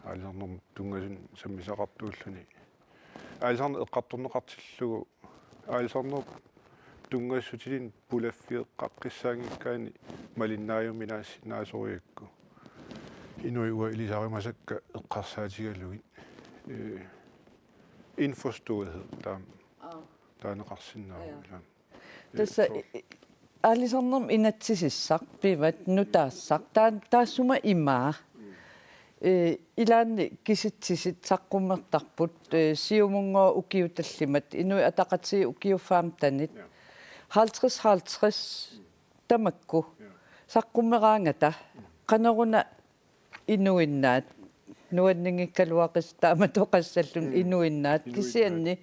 aalisarnermut tunngasunik sammisaqartuulluni. Aalisarneq eqqartorneqartillugu aalisarnerup tunngassutilini pulaffigeqqaqqissaanngikkaanni malinnaajuminaassinnaasoriakku. Inuit uanga ilisarimasakka eqqarsaatigalugit. Ee, indforståethed taama. Aap. Taaneqarsinnaavoq. Ja. Ilaa. Tassa, ee, so- i-, i-, aalisarnermut inatsisissaq pivat nutaassaq. Taa-, taassuma imaa. Mm. Ee, ilaanni kisitsisit saqqummertarput, ee, Siumunnguaq ukiut tallimat, Inuit Ataqatigiit ukiut femtenit. Ja. Halvtreds halvtreds tamakku. Ja. Saqqummeraangata, qanoruna inuinnaat, nuanninngikkaluaqis-, taamatoqassalluni. Mm. Inuinnaat, inuinnaat, kisianni, ja,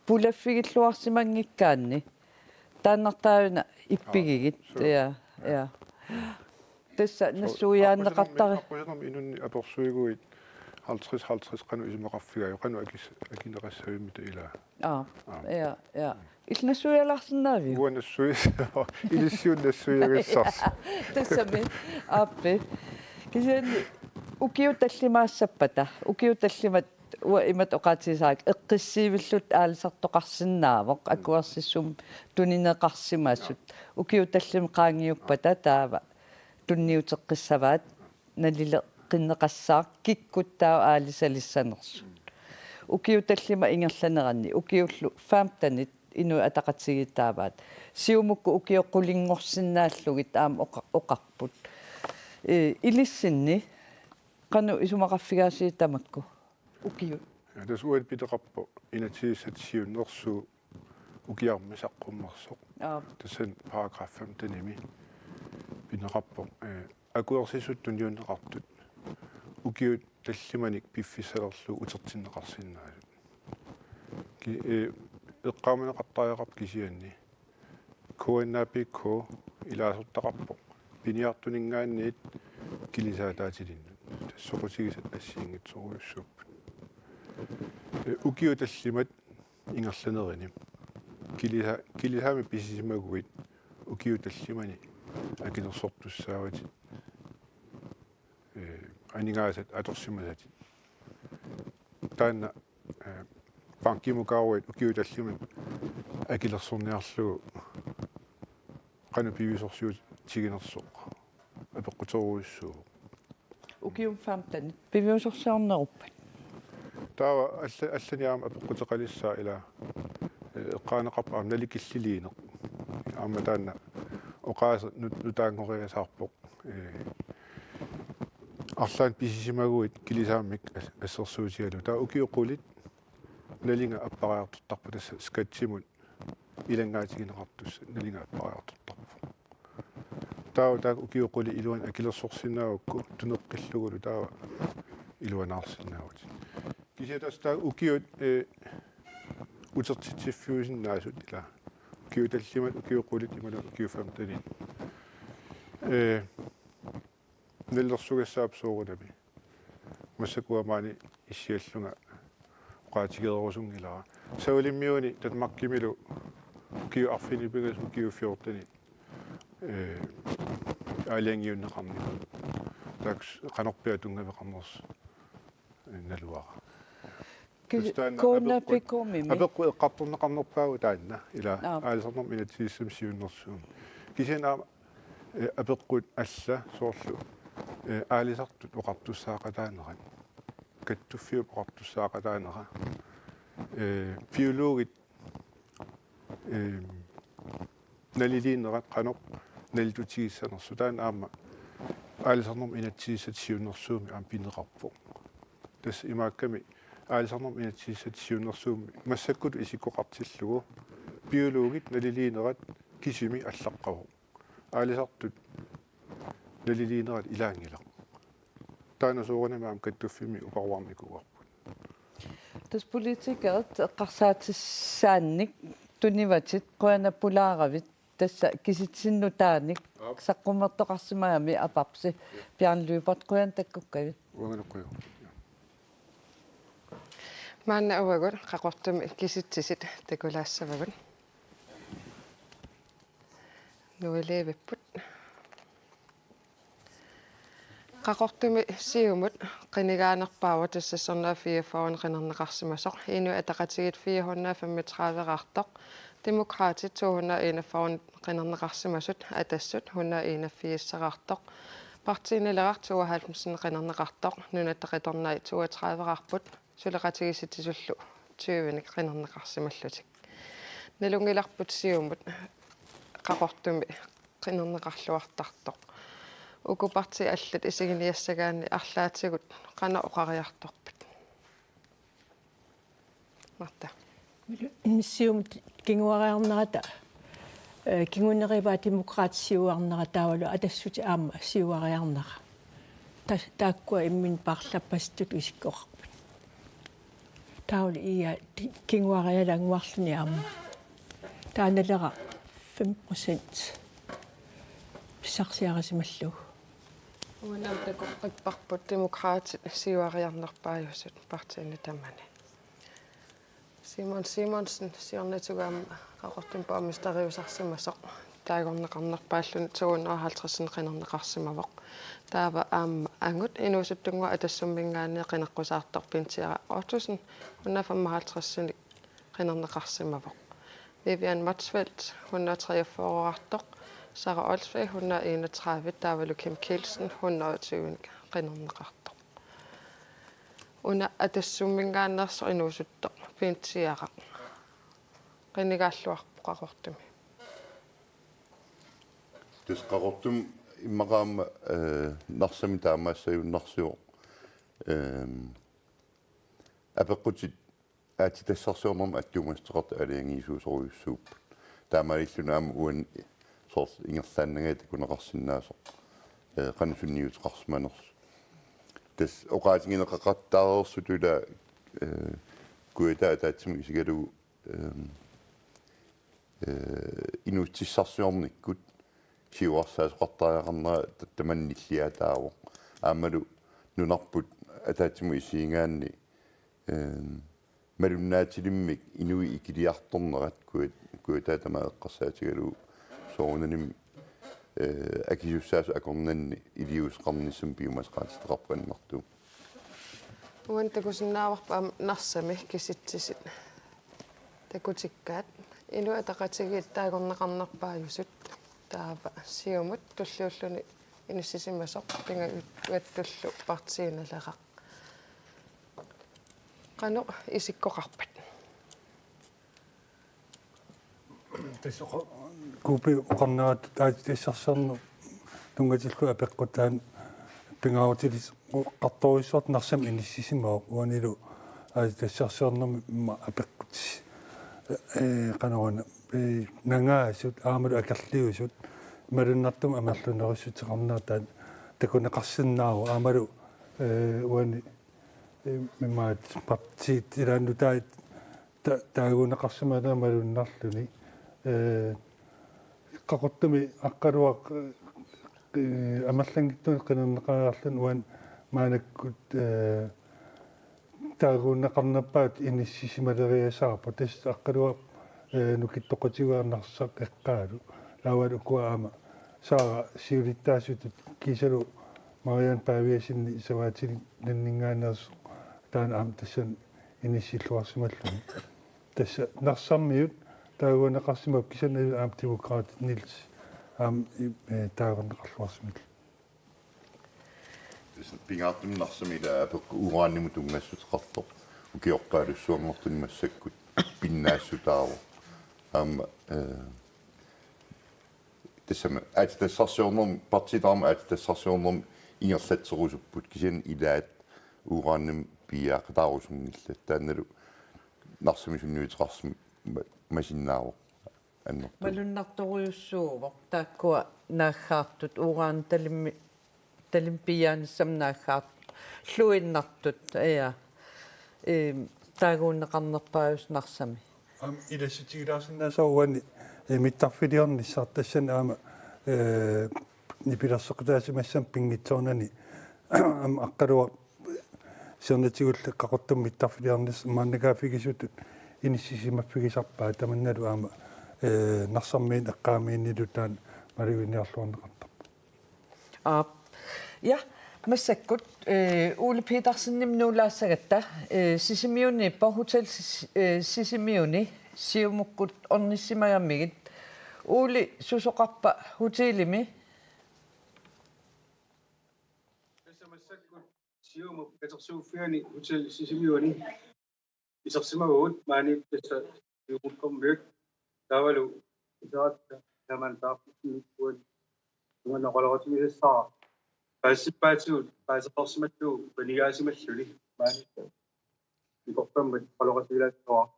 pulaffigilluarsimanngikkaanni taannartaavina ippigigit. Aap, suu. Ja, ja. Tassa so-, nassuiaanneqartara. Aqqusinermi, aqqusinermi inunnik apersuiguit halvtreds halvtreds qanoq isumaqarfigaajuk, qanoq akis-, akineqassavimmita ilaa? Aap. Aap. Ja, ja. Illit nassuialaarsinnaaviuk? Uanga nassui-, ilissinnut nassuiagassarsi. Tassami, aappi. Kisianni ukiut tallimaassappata, ukiut tallimat uanga imatut oqaatigisarakkit, eqqissiivilluta aalisartoqarsinnaavoq, mm, akuersissummik tunineqarsimasut. Ja. Ukiut tallimat qaangiuppata taava tunniuteqqissavaat nalileqqinneqassaaq kikkut taava aalisalissanersut. Ukiut tallimat ingerlaneranni, ukiullu femtenit Inuit Ataqatigiit taavaat. Siumukkut ukiut qulinngorsinnaallugit aamma oqa-, oqarput. Ee, ilissinni qanoq isumaqarfigaasigit tamakku ukiut? Ja, tassa uagut pineqarpoq inatsisissatut siunnersuut ukiarmi saqqummersoq. Aap. Tassani paragraf femtenimi pineqarpoq, ee, akuersissutut tunniunneqartut. ukiut tallimanik piffissalerlugu utertinneqarsinnaasut. Ki-, ee, eqqaamaneqartariaqarpoq kisianni K N A P K ilaasortaqarpoq piniartuninngaanniit kilisaataatilinnut. Tassa soqutigisat assigiinngitsorujussuupput. Ee, ukiut tallimat ingerlanerini kilisa-, kilisaamik pisisimaguit ukiut tallimani akilersortussaavatit, ee, aningaasat atorsimasatit. Taanna, ee, bankimukaaruit ukiut tallimat akilersorniarlugu qanoq piviusorsiutiginersoq apeqquterujussuuvoq. Ukiut femten piviusorsiorneruppat? Taava alla-, allani aamma apeqquteqalissaa ila, ee, eqqaaneqarpoq aamma nalikilliliineq. Aamma taanna oqaaseq nut-, nutaanngoriasaarpoq. Ee, arlaannik pisisimaguit kilisaammik as-, assersuutigalugu. Taava ukiut qulit nalinga appariartortarpoq, tassa skattimut ilanngaatigineqartussat nalinga appariartortarpoq. Taava taakku ukiut qulit iluanni akilersorsinnaagukku tuneqqillugulu taava iluanaarsinnaavutit. Kisianni tassa taakku ukiut, ee, utertitsiffiusinnaasut ila. Ukiut tallimat, ukiut qulit imaluunniit ukiut femtenit. Ee, nalilersugassaapput soorunami. Massakkut maani issiallunga oqaatigererusunngilara. Savalimmiuni Danmarkimilu ukiut arfineq-pingasut ukiut fjortenit, ee, aalajangiunneqarnikuuvoq. Taakku qanorpiaq tunngaveqarnersoq, ee, naluara. Ki-, Tassa taanna K N A P K-mimi. Apeqqut eqqartorneqarnerpaavoq taanna. Ila Aap. Aalisarnermut inatsisissami siunnersuummi. Kisianni aamma, ee, apeqqut alla soorlu, ee, aalisartut oqartussaaqataanerat. Kattuffiup oqartussaaqataanera. Ee, biologit, ee, naliliinerat qanoq nalitutigissanersut. Taanna aamma aalisarnermut inatsisissatut siunnersuummi aamma pineqarpoq. Tassa imaakkami aalisarnermut inatsisissatut siunnersuummi massakkutut isikkoqartillugu biologit naliliinerat kisimi allaqqavoq. Aalisartut naliliinerat ilaanngilaq. Taanna soorunami aamma kattuffimmi uparuarnikuuarput. Tassa politikerit eqqarsaatissaannik tunivatit, qujanaq pulaaravit, tassa kisitsisinut taanik Aap. Saqqummertoqarsimagami Apersi. Bjarne Lyberth, qujanaq takkukkavit. Uangalu qujanaq. Maanna uagut Qaqortumi kisitsisit takulaassavagut. Nuilivipput. Qaqortumi Siumut qinigaanerpaavoq, tassa seks hundrede og fireogfyrre qinerneqarsimasoq, Inuit Ataqatigiit fire hundrede og femogtredive-rartoq, Demokraatit to hundrede og enogfyrre qinerneqarsimasut, Atassut hundrede og enogfirs-rartoq, Partii Naleraq tooghalvfems qinerneqartoq, Nunatta Qitornai toogtredive-rarput, suleqatigiissitisullu tyvenik qinerneqarsimallutik. Nalunngilarput Siumut Qaqortumi qinerneqarluartartoq. Uku partiit allat isiginiassagaanni arlaatigut qanoq oqariartorpit? Martha. Siumut kinguariarnerata, ee, kingunerivaat Demokraatit siuarnera taavalu Atassutit aamma siuariarnera. Ta-, taakkua imminnut paarlappasitut isikkoqarput. Taavalu ia ti-, kinguarialaannguarluni aamma. Taanna Naleraq fem procent pissarsiarisimallugu. Uangalu takoqqipparput Demokraatit siuariarnerpaajusut partiinit tamani. Simon Simonsen, siornatigut aamma Qaqortumi borgmesteriusarsimasoq, taagorneqarnerpaalluni to hundrede og halvtreds qinerneqarsimavoq. Taava aamma angut inuusuttunnguaq Atassumminngaanniit qineqqusaartoq Bent Tiaraq Ottosen hundrede og femoghalvtreds qinerneqarsimavoq. Vivian Motzfeldt hundrede og treogfyrre-rartoq, Sara Olsvig hundrede og enogtredive, taavalu Kim Kielsen hundrede og tyve qinerneqartoq. Una Atassumminngaanneersoq inuusuttoq Bent Tiaraq qinigaalluarpoq Qaqortumi. Tassa Qaqortumi immaqa aamma, ee, Narsami taamaassagunarsivoq. Ehm, apeqqutit aatsitassarsiornermut attuumassuteqartut aalajangiisuusorujussuupput. Taamaalilluni aamma uani soorlu ingerlaannangajaat takuneqarsinnaasoq, ee, qanoq sunniuteqarsimanersoq. Tassa oqaatigineqaqattaareersutut ila, eh, Kujataani ataatsimut isigalugu, eh, eh, inuussutissarsiornikkut siuarsaasoqartariaqarnera tamanna nilliataavoq. Aammalu nunarput ataatsimut isigigaanni, eh, malunnaatilimmik inuit ikiliartornerat Kuja-, Kujataani tamaat eqqarsaatigalugu soorunalimi, eh, akisussaasut akornanni iliuuseqarnissamut piumasaqaatitaqarpoq annertuumik. Uani takusinnaavarput aamma Narsami kisitsisit takutikkaat. Inuit Ataqatigiit taagorneqarnerpaajusut taava Siumut tulliulluni inissisimasoq pingajuattullu partii Naleraq. Qanoq isikkoqarpat? Tassa oqa-, Kuupi oqarnerat aatsitassarsiorneq tunngatillugu apeqqut taanna pingaarutileqartorujussuartut Narsami inissisimavoq uanilu aatsitassarsiornermi immaqa apeqqut, eh, qanoruna, eh, nangaasut aammalu akerliusut malunnartumik amerlanerussuteqarnerat taanna takuneqarsinnaavoq aammalu, eh, uani, eh, immaqa partiit ilaanni nutaat ta-, taaguunneqarsimanerat malunnarluni. Eh, Qaqortumi Aqqaluaq, eh, amerlanngitsunik qinerneqariarluni uani maannakkut, eh, taaguunneqarnerpaatut inissisimaleriasaarpoq. Tassa Aqqaluaq, eh, nukittoqatigiiaat Narsaq eqqaalu. Taavalu ukua aamma Saara siulittaasutut kiisalu Marianne Paviasenip savaatilinninngaanneersoq taanna aamma tassani inissilluarsimalluni. Tassa Narsarmiut taaguunneqarsimavoq kisianni aamma Demokraatit Niels aamma, eh, taaguunneqarluarsimalluni. Tassa pingaartumik Narsami ila apeqqut uranimut tunngassuteqartoq ukioqqaalussuanngortuni massakkut pinnaassutaavoq. Aamma, eh, tassami aatsitassarsiornermi, partiit aamma aatsitassarsiornermi ingerlatserusupput kisianni ilaat uranimik piiaaqataarusunngillat. Taannalu Narsami sunniuteqarsimamma-, masinnaavoq annertuumik. Malunnartorujussuuvoq taakkua naaggaartut uran talimmi-, talimmi piiaanissamut naaggaartut luinnartut, ja. Ehm, taaguunneqarnerpaajusut Narsami. Aamma ilassutigilaarsinnaassaaq uani, eh, mittarfiliornissaq tassani aamma, eh, nipilersoqataasimassamut pinngitsoornani aamma Aqqaluaq siornatigulli Qaqortumi mittarfiliornissaq maannakaaffigisuutut inissisimaffigisarpaat tamannalu aamma, eh, Narsarmiinut eqqaamiinnilu taanna maluginiarluarneqartarpoq. Aap. Ja, massakkut, eh, Ole Petersenimut nuulaassagatta, eh, Sisimiuniippoq Hotel Sis-, eh, Sisimiuni Siumukkut ornissimagamigit. Ole, susoqarpa hotelimi? Tassa massakkut Siumup katersuuffiani Hotel Sisimiuni isersimavugut maani tassa Siumukkormiut taavalu iseratta Herman Berthelsenip uani tungaanut oqaloqatigisassara paasisippaatigut paaseqarsimallugu panigaasimalluni maani ikorpammat oqaloqatigilaassuara.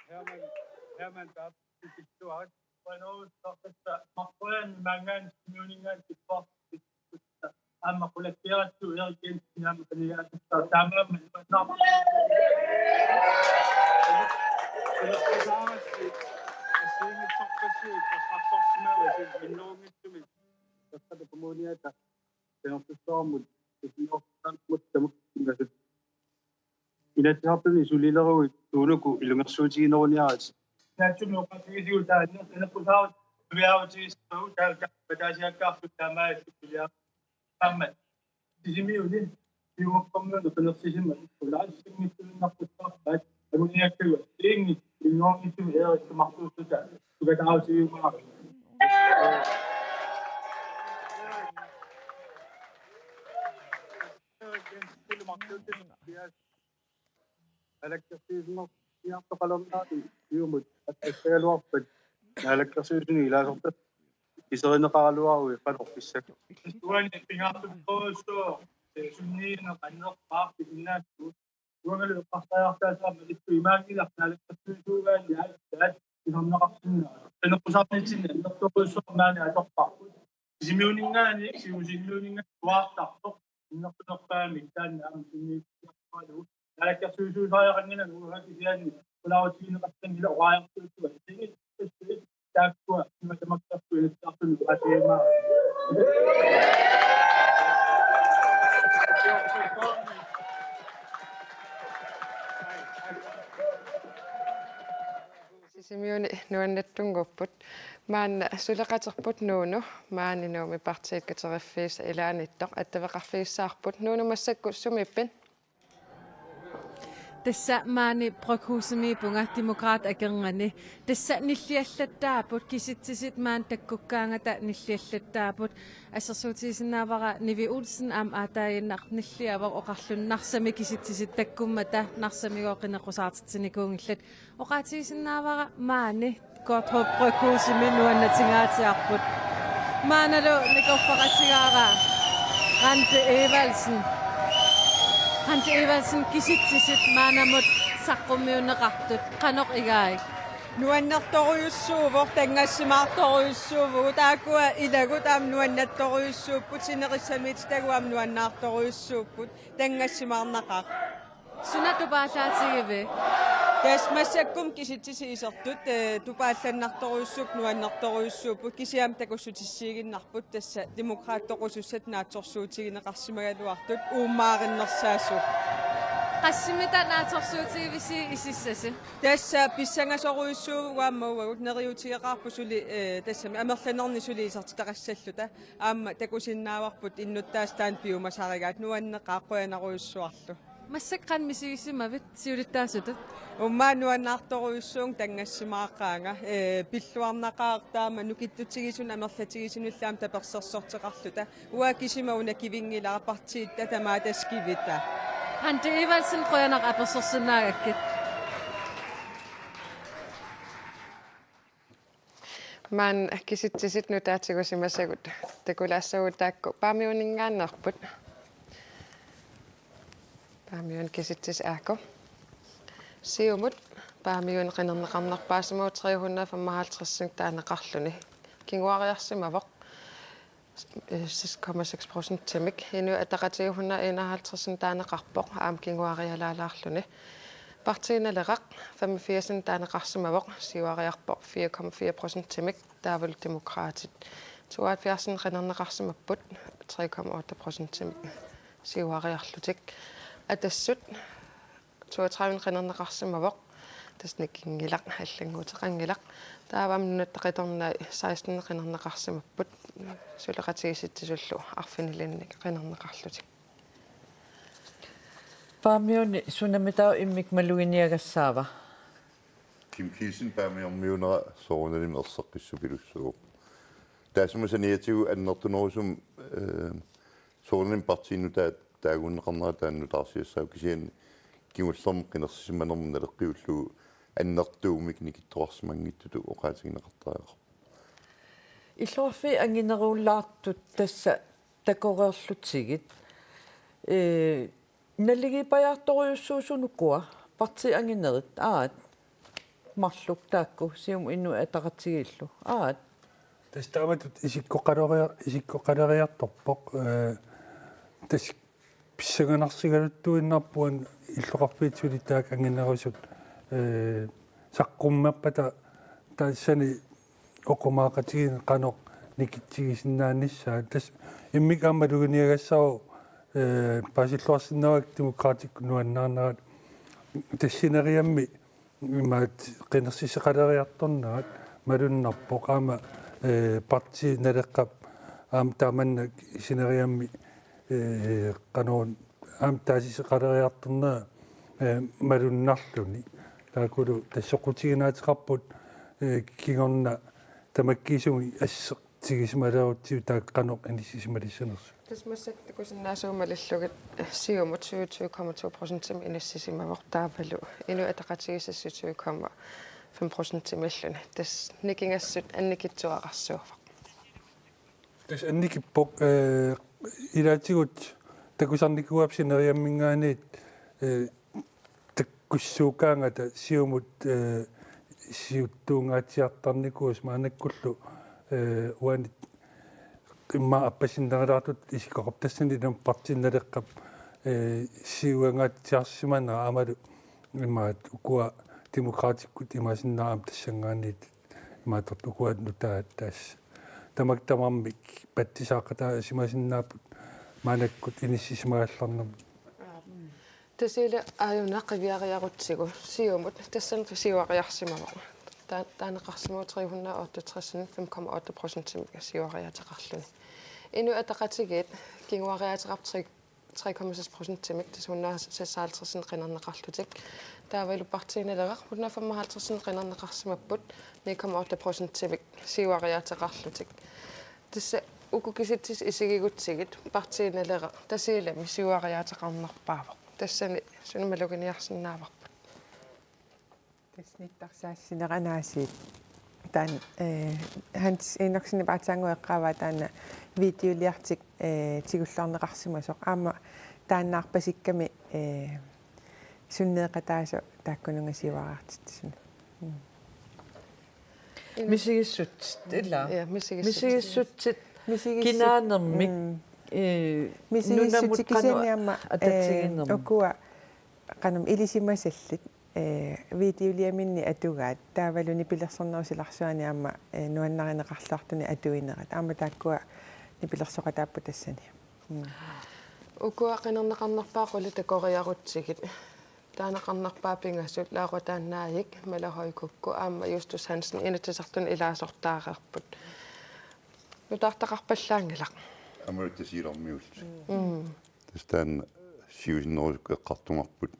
Herman, Herman Berthelsen. Qanoq, tassa Marlorian maanngaanniit Sisimiuninngaanniit tipparput aamma qulakkeeratsigit Erik Jensen aamma qinigaasissaa taamaammat nuannaarpoq. Qulakkeesaarassi assigiinngitsorpassuit eqqartorsimavasi minnerunngitsumik Qeqqata Kommuniata qinertussuarmut ikiortaamut tamakkinngasut. Inatsisartuni sulileruit suunuku ilungersuutigineruniaritsi. Naatsumik oqaatigisigu taanna qineqqusaarut piviarutigissavagut taava pataasiakkaarput taamaalillutik suliarit. Aamma Sisimiuni Siumukkormiunut qinersisimasut ulaasinngitsuinnartussaappaat anguniakkagut iinngit innoornitsumi eerikkumarsuussuta sukataarutigiumaarput. Naalakkersuisunut iartoqalernaani Siumut attassagaluarpat naalakkersuisuni ilaasortat kiserineqaraluaruit qanoq pissakka? Uani pingaartorujussuuvoq, eh, sunniineq annerpaarpit innaassugut. Uangalu eqqarsariartaassaaq malittut imaanngilaq naalakkersuisuugaanni aatsaat isornaqarsinnaavoq. Qineqqusaarnitsinni annertoorujussuarmik maani atorparput. Sisimiuninngaanniit, Siumumiuninngaanniit uaartartoq. Innertunerpaamik taanna aamma sunniuteqarlugu. Naalakkersuisuusariaqanngilanga uanga kisianni pulaarutigineqassanngilaq oqariartuuttuat. Taakkua imatut tamakkerlugu ilissiartunut oqaatigiumaarput. Sisimiuni nuannattunnguupput. Maanna suleqaterput Nuunu, maani Nuummi Partii Kateriffiisa ilaanittoq, attaveqarfigissavarput. Nuunu, massakkut sumiippit? Tassa maani Bryghusimiippunga Demokraatit akornanni. Tassa nilliallattaapput, kisitsisit maani takkukkaangata nilliallattaapput. Assersuutigisinnaavara Nivi Olsen aamma aataaginnaq nilliavoq oqarluni Narsami kisitsisit takkummata Narsamigooq qineqqusaartitsinikuunngillat. Oqaatigisinnaavara maani Godthåb Bryghusimi nuannatingaatsiarput. Maannalu nikorfaqatigaara Randi Evaldsen. Randi Evaldsen, kisitsisit maannamut saqqummiunneqartut qanoq igaat? Nuannertorujussuuvoq, tanngassimaartorujussuuvugut, taakkua ilagut aamma nuannertorujussuupput, sinerissamiititagut aamma nuannaartorujussuupput, tanngassimaarnaqaaq. Suna tupaallaatigiviuk? Tassa massakkut kisitsisit isertut, eh, tupaallannartorujussuupput, nuannertorujussuupput, kisianni takussutissiiginnarput tassa Demokraatit toqusussat naatsorsuutigineqarsimagaluartut uummaarinnersaasut. Qassimmita naatsorsuutigivisiuk isissasi? Tassa pissangasorujussuuvugut aamma uagut, neriuutigeqaarput suli, eh, tassami amerlanerni suli isertitaqassalluta. Aamma takusinnaavarput innuttaasut taanna piumasarigaat, nuanneqaaq, qujanarujussuarlu. Massakkut qanoq misigisimavit siulittaasutut? Uummaa nuannaartorujussuuvunga, tanngassimaaqaanga. Ee, pilluarnaqaaq taama nukittutigisuni amerlatigisunillu aamma tapersersorteqarluta. Uanga kisima una kivinngilara, partiitta tamaat tassa kivita. Randi Evaldsen, qujanaq apersorsinnaagakkit. Maani kisitsisit nutaat tigusimasagut takulaassavagut taakku Paamiuninngaanneerput. Paamiuni kisitsisit, A K. Siumut Paamiuni qinerneqarnerpaasimavoq tre hundrede femoghalvtreds taaneqarluni. Kinguariarsimavoq seks komma seks procentimik. Inuit Ataqatigiit hundrede enoghalvtreds taaneqarpoq aamma kinguarialaalaarluni. Partii Naleraq femogfirs taaneqarsimavoq, siuariarpoq fire komma fire procentimik. Taavalu Demokraatit tooghalvfjerds qinerneqarsimapput, tre komma otte procentimik siuariarlutik. Atassut toogtredive qinerneqarsimavoq, tassa nikinngilaq, allannguuteqanngilaq. Taava aamma Nunatta Qitornai seksten qinerneqarsimapput, suleqatigiissitsisullu arfinilinnik qinerneqarlutik. Paamiuni sunamitaava immikkut maluginiagassaava? Kim Kielsen Paamiormiunera soorunalimi erseqqissupilussuuvoq. Taassuma saniatigut annertunerusumik, eh, soorunami partiinut taa-, taaguunneqarnera taanna nutaarsiassaavoq, kisianni kingullermik qinersisimanermut naleqqiullugu annertuumik nikittoqarsimanngitsutut oqaatigineqartariaqarpoq. Illoqarfiit angineruulaartut tassa takoreerlutigit. Ee, naligiipajaartorujussuusut ukua, partiit anginerit, aat, marluk taakku, Siumut Inuit Ataqatigiillu, aat. Tassa taamatut isikkoqaleria-, isikkoqaleriartorpoq, ee, tassa pissanganarsigaluttuinnarpoq illoqarfiit suli taakku anginerusut, ee, saqqummerpata tassani oqimaaqatigiinneq qanoq nikitsigisinnaanissaa. Tassa immikkut aamma maluginiagassaavoq, ee, paasilluarsinnaavakka Demokraatikkut nuannaarnerat, tassa sineriammi imaattoq qinersisoqaleriartornerat malunnarpoq aamma, ee, Partii Naleqqap aamma taamannak sineriammi, ee, qanoq aamma taasisoqaleriartornera, ee, malunnarluni. Taakkulu tassa soqutiginaateqarput, ee, kingorna tamakkiisumik assertigisimalerutsigit taakku qanoq inissisimalissanersut. Tassa massakkut takusinnaasavut malillugit Siumut syvogtyve komma to procentimik inissisimavoq, taavalu Inuit Ataqatigiit seksogtyve komma fem procentimiilluni. Tassa nikingassut annikitsuararsuuvoq. Tassa annikippoq, ee, ilaatigut takusarnikuuarput sineriamminngaanniit, ee, takkussuukkaangata Siumut, ee, siuttuungaatsiartarnikuusoq maannakkullu, eh, uani immaqa appasinnerulaartut isikkoqarpoq, tassani iluamik Partii Naleqqap, eh, siuangaatsiarsimanera aammalu immaqa ukua Demokraatikkut imaassinnaavoq tassanngaanniit imaattoq ukua nutaat tassa. Tamakku tamarmik patsisaaqataasimasinnaavaat maannakkut inissisimagaluarnermi. Tasiila aajuna qiviariarutsigu Siumut tassani siuariarsimavoq. Taa-, taaneqarsimavoq tre hundrede og otteogtres, fem komma otte procentimik siuariaateqarluni. Inuit Ataqatigiit kinguariaateqarpoq tre, tre komma seks procentimik, tassa hundrede seksoghalvtreds qinerneqarlutik. Taavalu Partii Naleraq hundrede femoghalvtreds qinerneqarsimapput, ni komma otte procentimik siuariaateqarlutik. Tassa uku kisitsisit isigigutsigit Partii Naleraq Tasiilami siuariaateqarnerpaavoq. Tassani suna maluginiarsinnaavarput? Tassa nittarsaassinera aasiit. Taanna, eh, Hans Enoksenip aatsaannguaq eqqaavaa taanna videoliartik, eh, tigulluarneqarsimasoq. Aamma taannaarpasikkami, eh, sunneeqataasoq taakkununnga siuariartitsisunut. Mm. Misigissutsit, ilaa? Ja, misigissutsit. Misigissutsit. Misigissut-, kinaanermik, mm, eh, misigissutsit nunamut qanoq kisianni aamma, eh, atatsiginermik. Ukua qanoq ilisimasallit, eh, videoliaminni atugaat, taavalu nipilersornerup silarsuani aamma, eh, nuannarineqarluartuni atuinerat. Aamma taakkua nipilersoqataapput tassani. Mm. Ukua qinerneqarnerpaat qulit takoriarutsigit. Taaneqarnerpaat pingasut Laura Taannaajik, Mala Høy Kukko aamma Justus Hansen Inatsisartuni ilaasortaareerput. Nutaartaqarpallaanngilaq. Aamma Tasiilarmiullutik. Mm. Tassa taanna siusinnerusukkut eqqartugarput,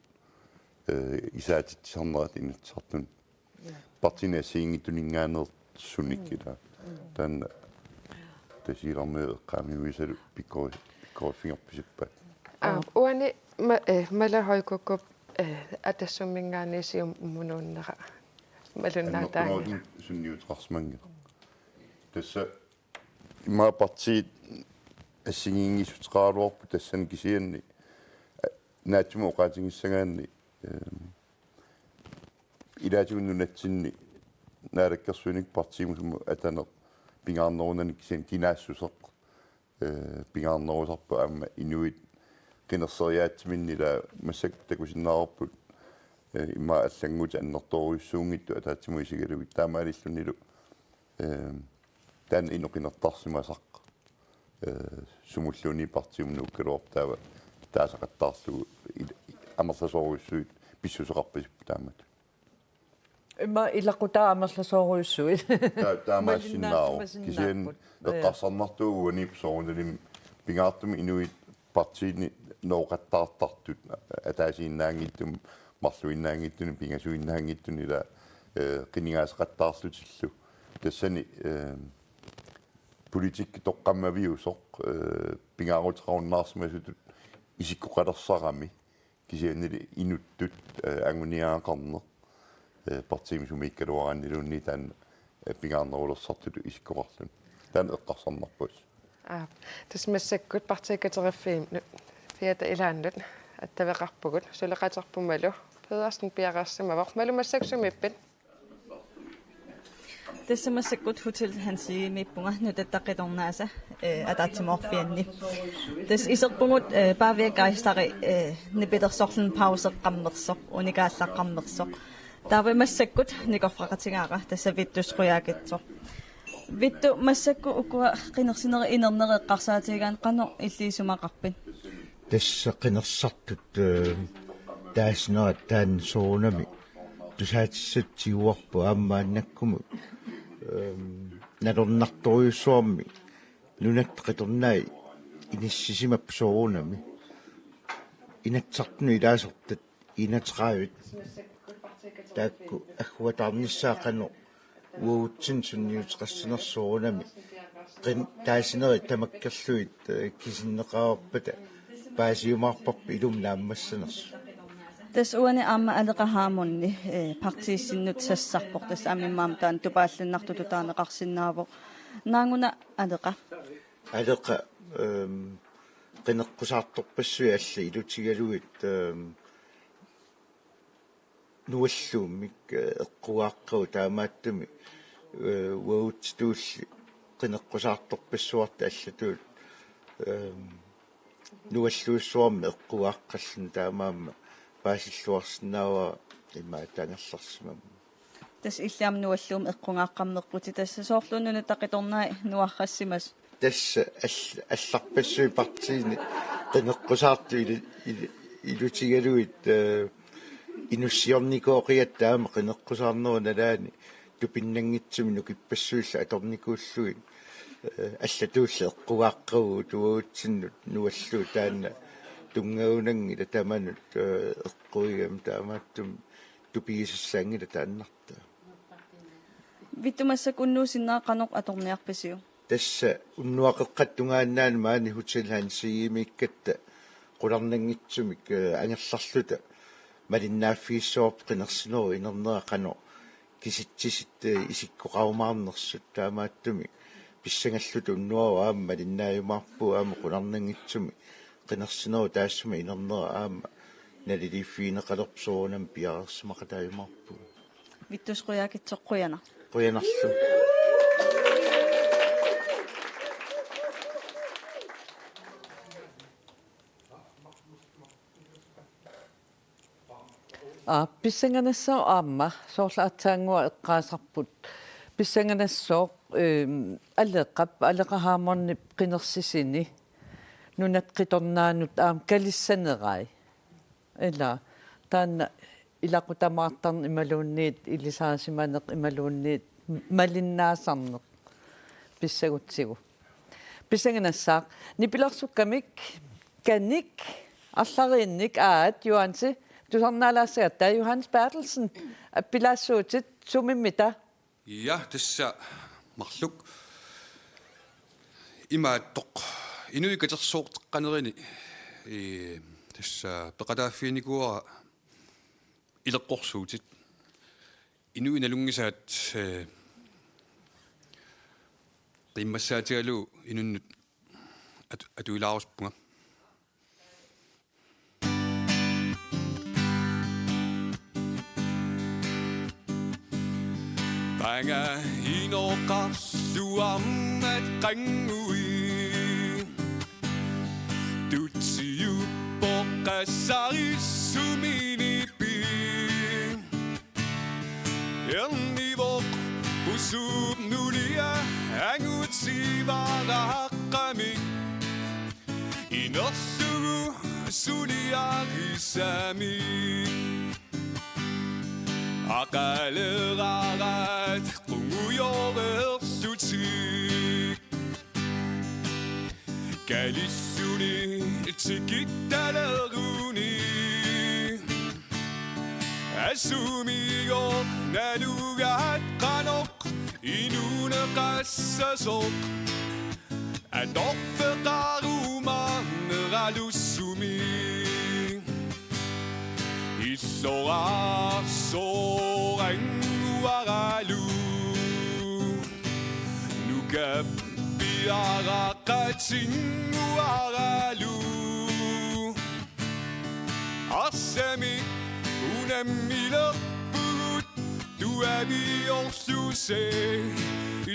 eh, isaatitsisarnerat Inatsisartuni. Ja. Partiini assigiinngitsuninngaanneersunik, mm, ilaa. Mm. Taanna Tasiilarmiut eqqaamiuisalu pikkori-, pikkoriffigerpasippaat. Aa, uani ma-, eh, Mala Høy Kukko, eh, Atassumminngaanniit Siumunuunnera malunnaataanngilaq. Annertunerusumik sunniuteqarsimanngilaq. Tassa immaqa partiit assigiinngissuteqaraluarput tassani kisianni, eh, naatsumik oqaatigissagaanni, eh, ilaatigut nunatsinni naalakkersuinikkut partiimut sumut ataneq pingaarnerunanik kisianni kinaassuseq, eh, pingaarnerusarpoq aamma inuit qinerseriaatsiminni ilaa massakkut takusinnaavarput, eh, immaqa allannguutit annertoorujussuunngitsut ataatsimut isigalugit taamaalillunilu, eh, taanna inuk qinertarsimasaq, eh, sumulluunniit partiimut nuukkaluarpoq taava taasaqattaarlugu il-, amerlasoorujussuit pissuseqarpasipput taamatut. Immaqa ilaqutaa amerlasoorujussuit. Ta-, taamaassinnaavoq. Malinnaasimasinnaapput. Kisianni, ja, eqqarsarnartuuvoq uaniippoq soorunalimi pingaartumik inuit partiini nooqattaartartut ataasiinnaanngitsumik, marluinnaanngitsunik, pingasuinnaanngitsunik ilaa, eh, qinigaasaqattaarlutillu. Tassani, eh, politikki toqqammaviusoq, eh, pingaaruteqarunnaarsimasutut isikkoqalersarami, kisiannili inuttut, eh, anguniagaqarneq, eh, partiimi sumiikkaluaraanniluunniit taanna, eh, pingaarnerulersartutut isikkoqarluni. Taanna eqqarsarnarpoq. Aap, tassa massakkut Partii Kateriffiit nu-, fiata ilaannut attaveqarpugut, suleqaterput Malu Pedersen piareersimavoq. Malu, massakkut sumiippit? Tassa massakkut Hotel Hansiimiippunga, nutatta qitornaasa, eh, ataatsimoorfianni. Tassa iserpugut, eh, Pavia Geisleri, eh, nipilersorluni pauseqqammersoq, unikaallaqqammersoq. Taava massakkut nikorfaqatigaara, tassa Vittus Qujaukitsoq. Vittus, massakkut ukua qinersinerit inerneri eqqarsaatigigaanni qanoq illit isumaqarpit? Tassa qinersisartut, eh, taasinerat taanna soorunami tusaatissatut tiguarput aamma maannakkumut, eh, nalornartorujussuarmik nunatta qitornai inissisimapput soorunami. Inatsisartunut ilaasortat enogtredive taakku agguataarnissaat qanoq uagutsinnut sunniuteqassanersoq soorunami. Qin-, taasinerit tamakkerlugit, eh, kisinneqareerpata paasiumaarparput ilumut naammassanersoq. Tassa uani aamma Aleqa Hammond, eh, partiissinnut sassarpoq, tassa aamma immaqa taanna tupaallannartutut taaneqarsinnaavoq. Naaguna Aleqa? Aleqa, ehm, qineqqusaartorpassuit allat ilutigalugit, ehm, nualluummik, eh, eqqugaaqqagu taamaattumik, eh, uagutsitulli qineqqusaartorpassuartut allatut, eh, nualluussuarmik eqqugaaqqalluni taamaammat paasilluarsinnaavara imaattoq angerlarsimammat. Tassa illit aamma nualluummik eqqugaaqqammerputit, tassa soorlu Nunatta Qitornai nuarrassimasoq. Tassa all-, allarpassuit partiini qineqqusaartut ilu-, ilu-, ilutigalugit, eh, inussiornikooqigatta aamma qineqqusaarnerup nalaani tupinnanngitsumik nukippassuillu atornikuullugit, eh, allatulli eqqugaaqqagu uagutsinnut nuallugu taanna tunngagunanngilaq tamanut, eh, eqquigami taamaattumik tupigisassaanngilaq taannartaa. Vittus, massakkut unnuup sinnera qanoq atorniarpisiuk? Tassa unnuap qeqqata tungaannaani maani Hotel Hans Egedemiikkatta qularnanngitsumik, eh, angerlarluta malinnaaffigissavarput qinersinerup inernera qanoq kisitsisit, eh, isikkoqarumaarnersut, taamaattumik pissangalluta unnuarput aamma malinnaajumaarpugut aamma qularnanngitsumik qinersinerup taassuma inernera aamma naliliiffigineqalerpoq, soorunami piareersimaqataajumaarpugut. Vittus Qujaukitsoq, qujanaq. Qujanarlu. Aa, pissanganassaaq aamma, soorlu aatsaannguaq eqqaasarput. Pissanganassaaq, ehm, Aleqap, Aleqa Hammondip qinersisini Nunatta Qitornaanut aamma kalissanerai. Ila, taanna ilaqutamaartarneq imaluunniit ilisarisimaneq imaluunniit malinnaasarneq pissagutsigu. Pissanganassaaq, nipilersukkamik, kanik, arlariinnik, aat, Johansi, tusarnaalaassagatta, Johannes Berthelsen, appilaassuutit, sumimmita? Ja, tassa marluk. Imaattoq, inuit katersuuteqqanerini, ee, tassa peqataaffiginikuuara ileqqorsuutit. Inuit nalunngisaat, ee, qimmassaatigalugu inunnut at-, atuilaarusuppunga. Panga inoqarsuarmat qanngui. Tutsiuppoq qassarissuminipi. Ernivoq pusuup nulia angutsivaraqqamik. Inersugu suliarisami. Aqalerarat qungujoreersutik. Kalissuni tikittaleruni. Asumigoq nalugaat qanoq inuuneqassasoq. Atorfeqarumaarneralusumi. Illoraarsoorannguaralu. Nukappiaraqatinnguaralu. Arsamik unammilerpugut tuaviorsuseq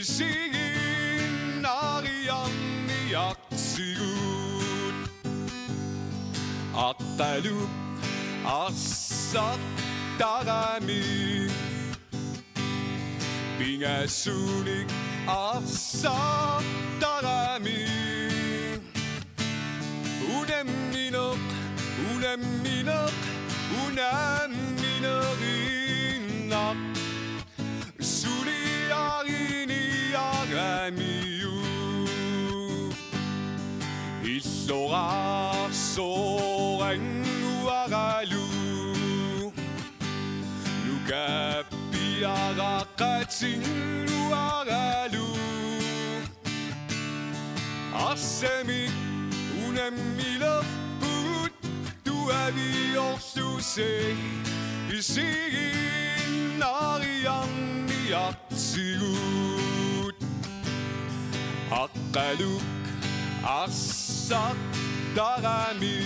isiginnaariarniartigut. Aqqaluk arsartarami. Pingasunik arsartarami. Unammineq, unammineq, unamminerinnaq. Suliariniaramiuk. Illoraarsoorannguaralu. Nukappiaraqatinnguaralu. Arsamik unammilerpugut tuaviorsuseq isiginnaariarniartigut. Aqqaluk arsartarami.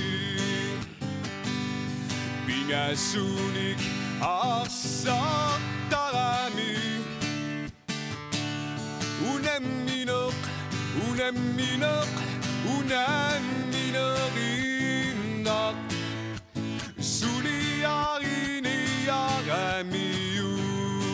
Pingasunik Arsartarami. Unammineq, unammineq, unam-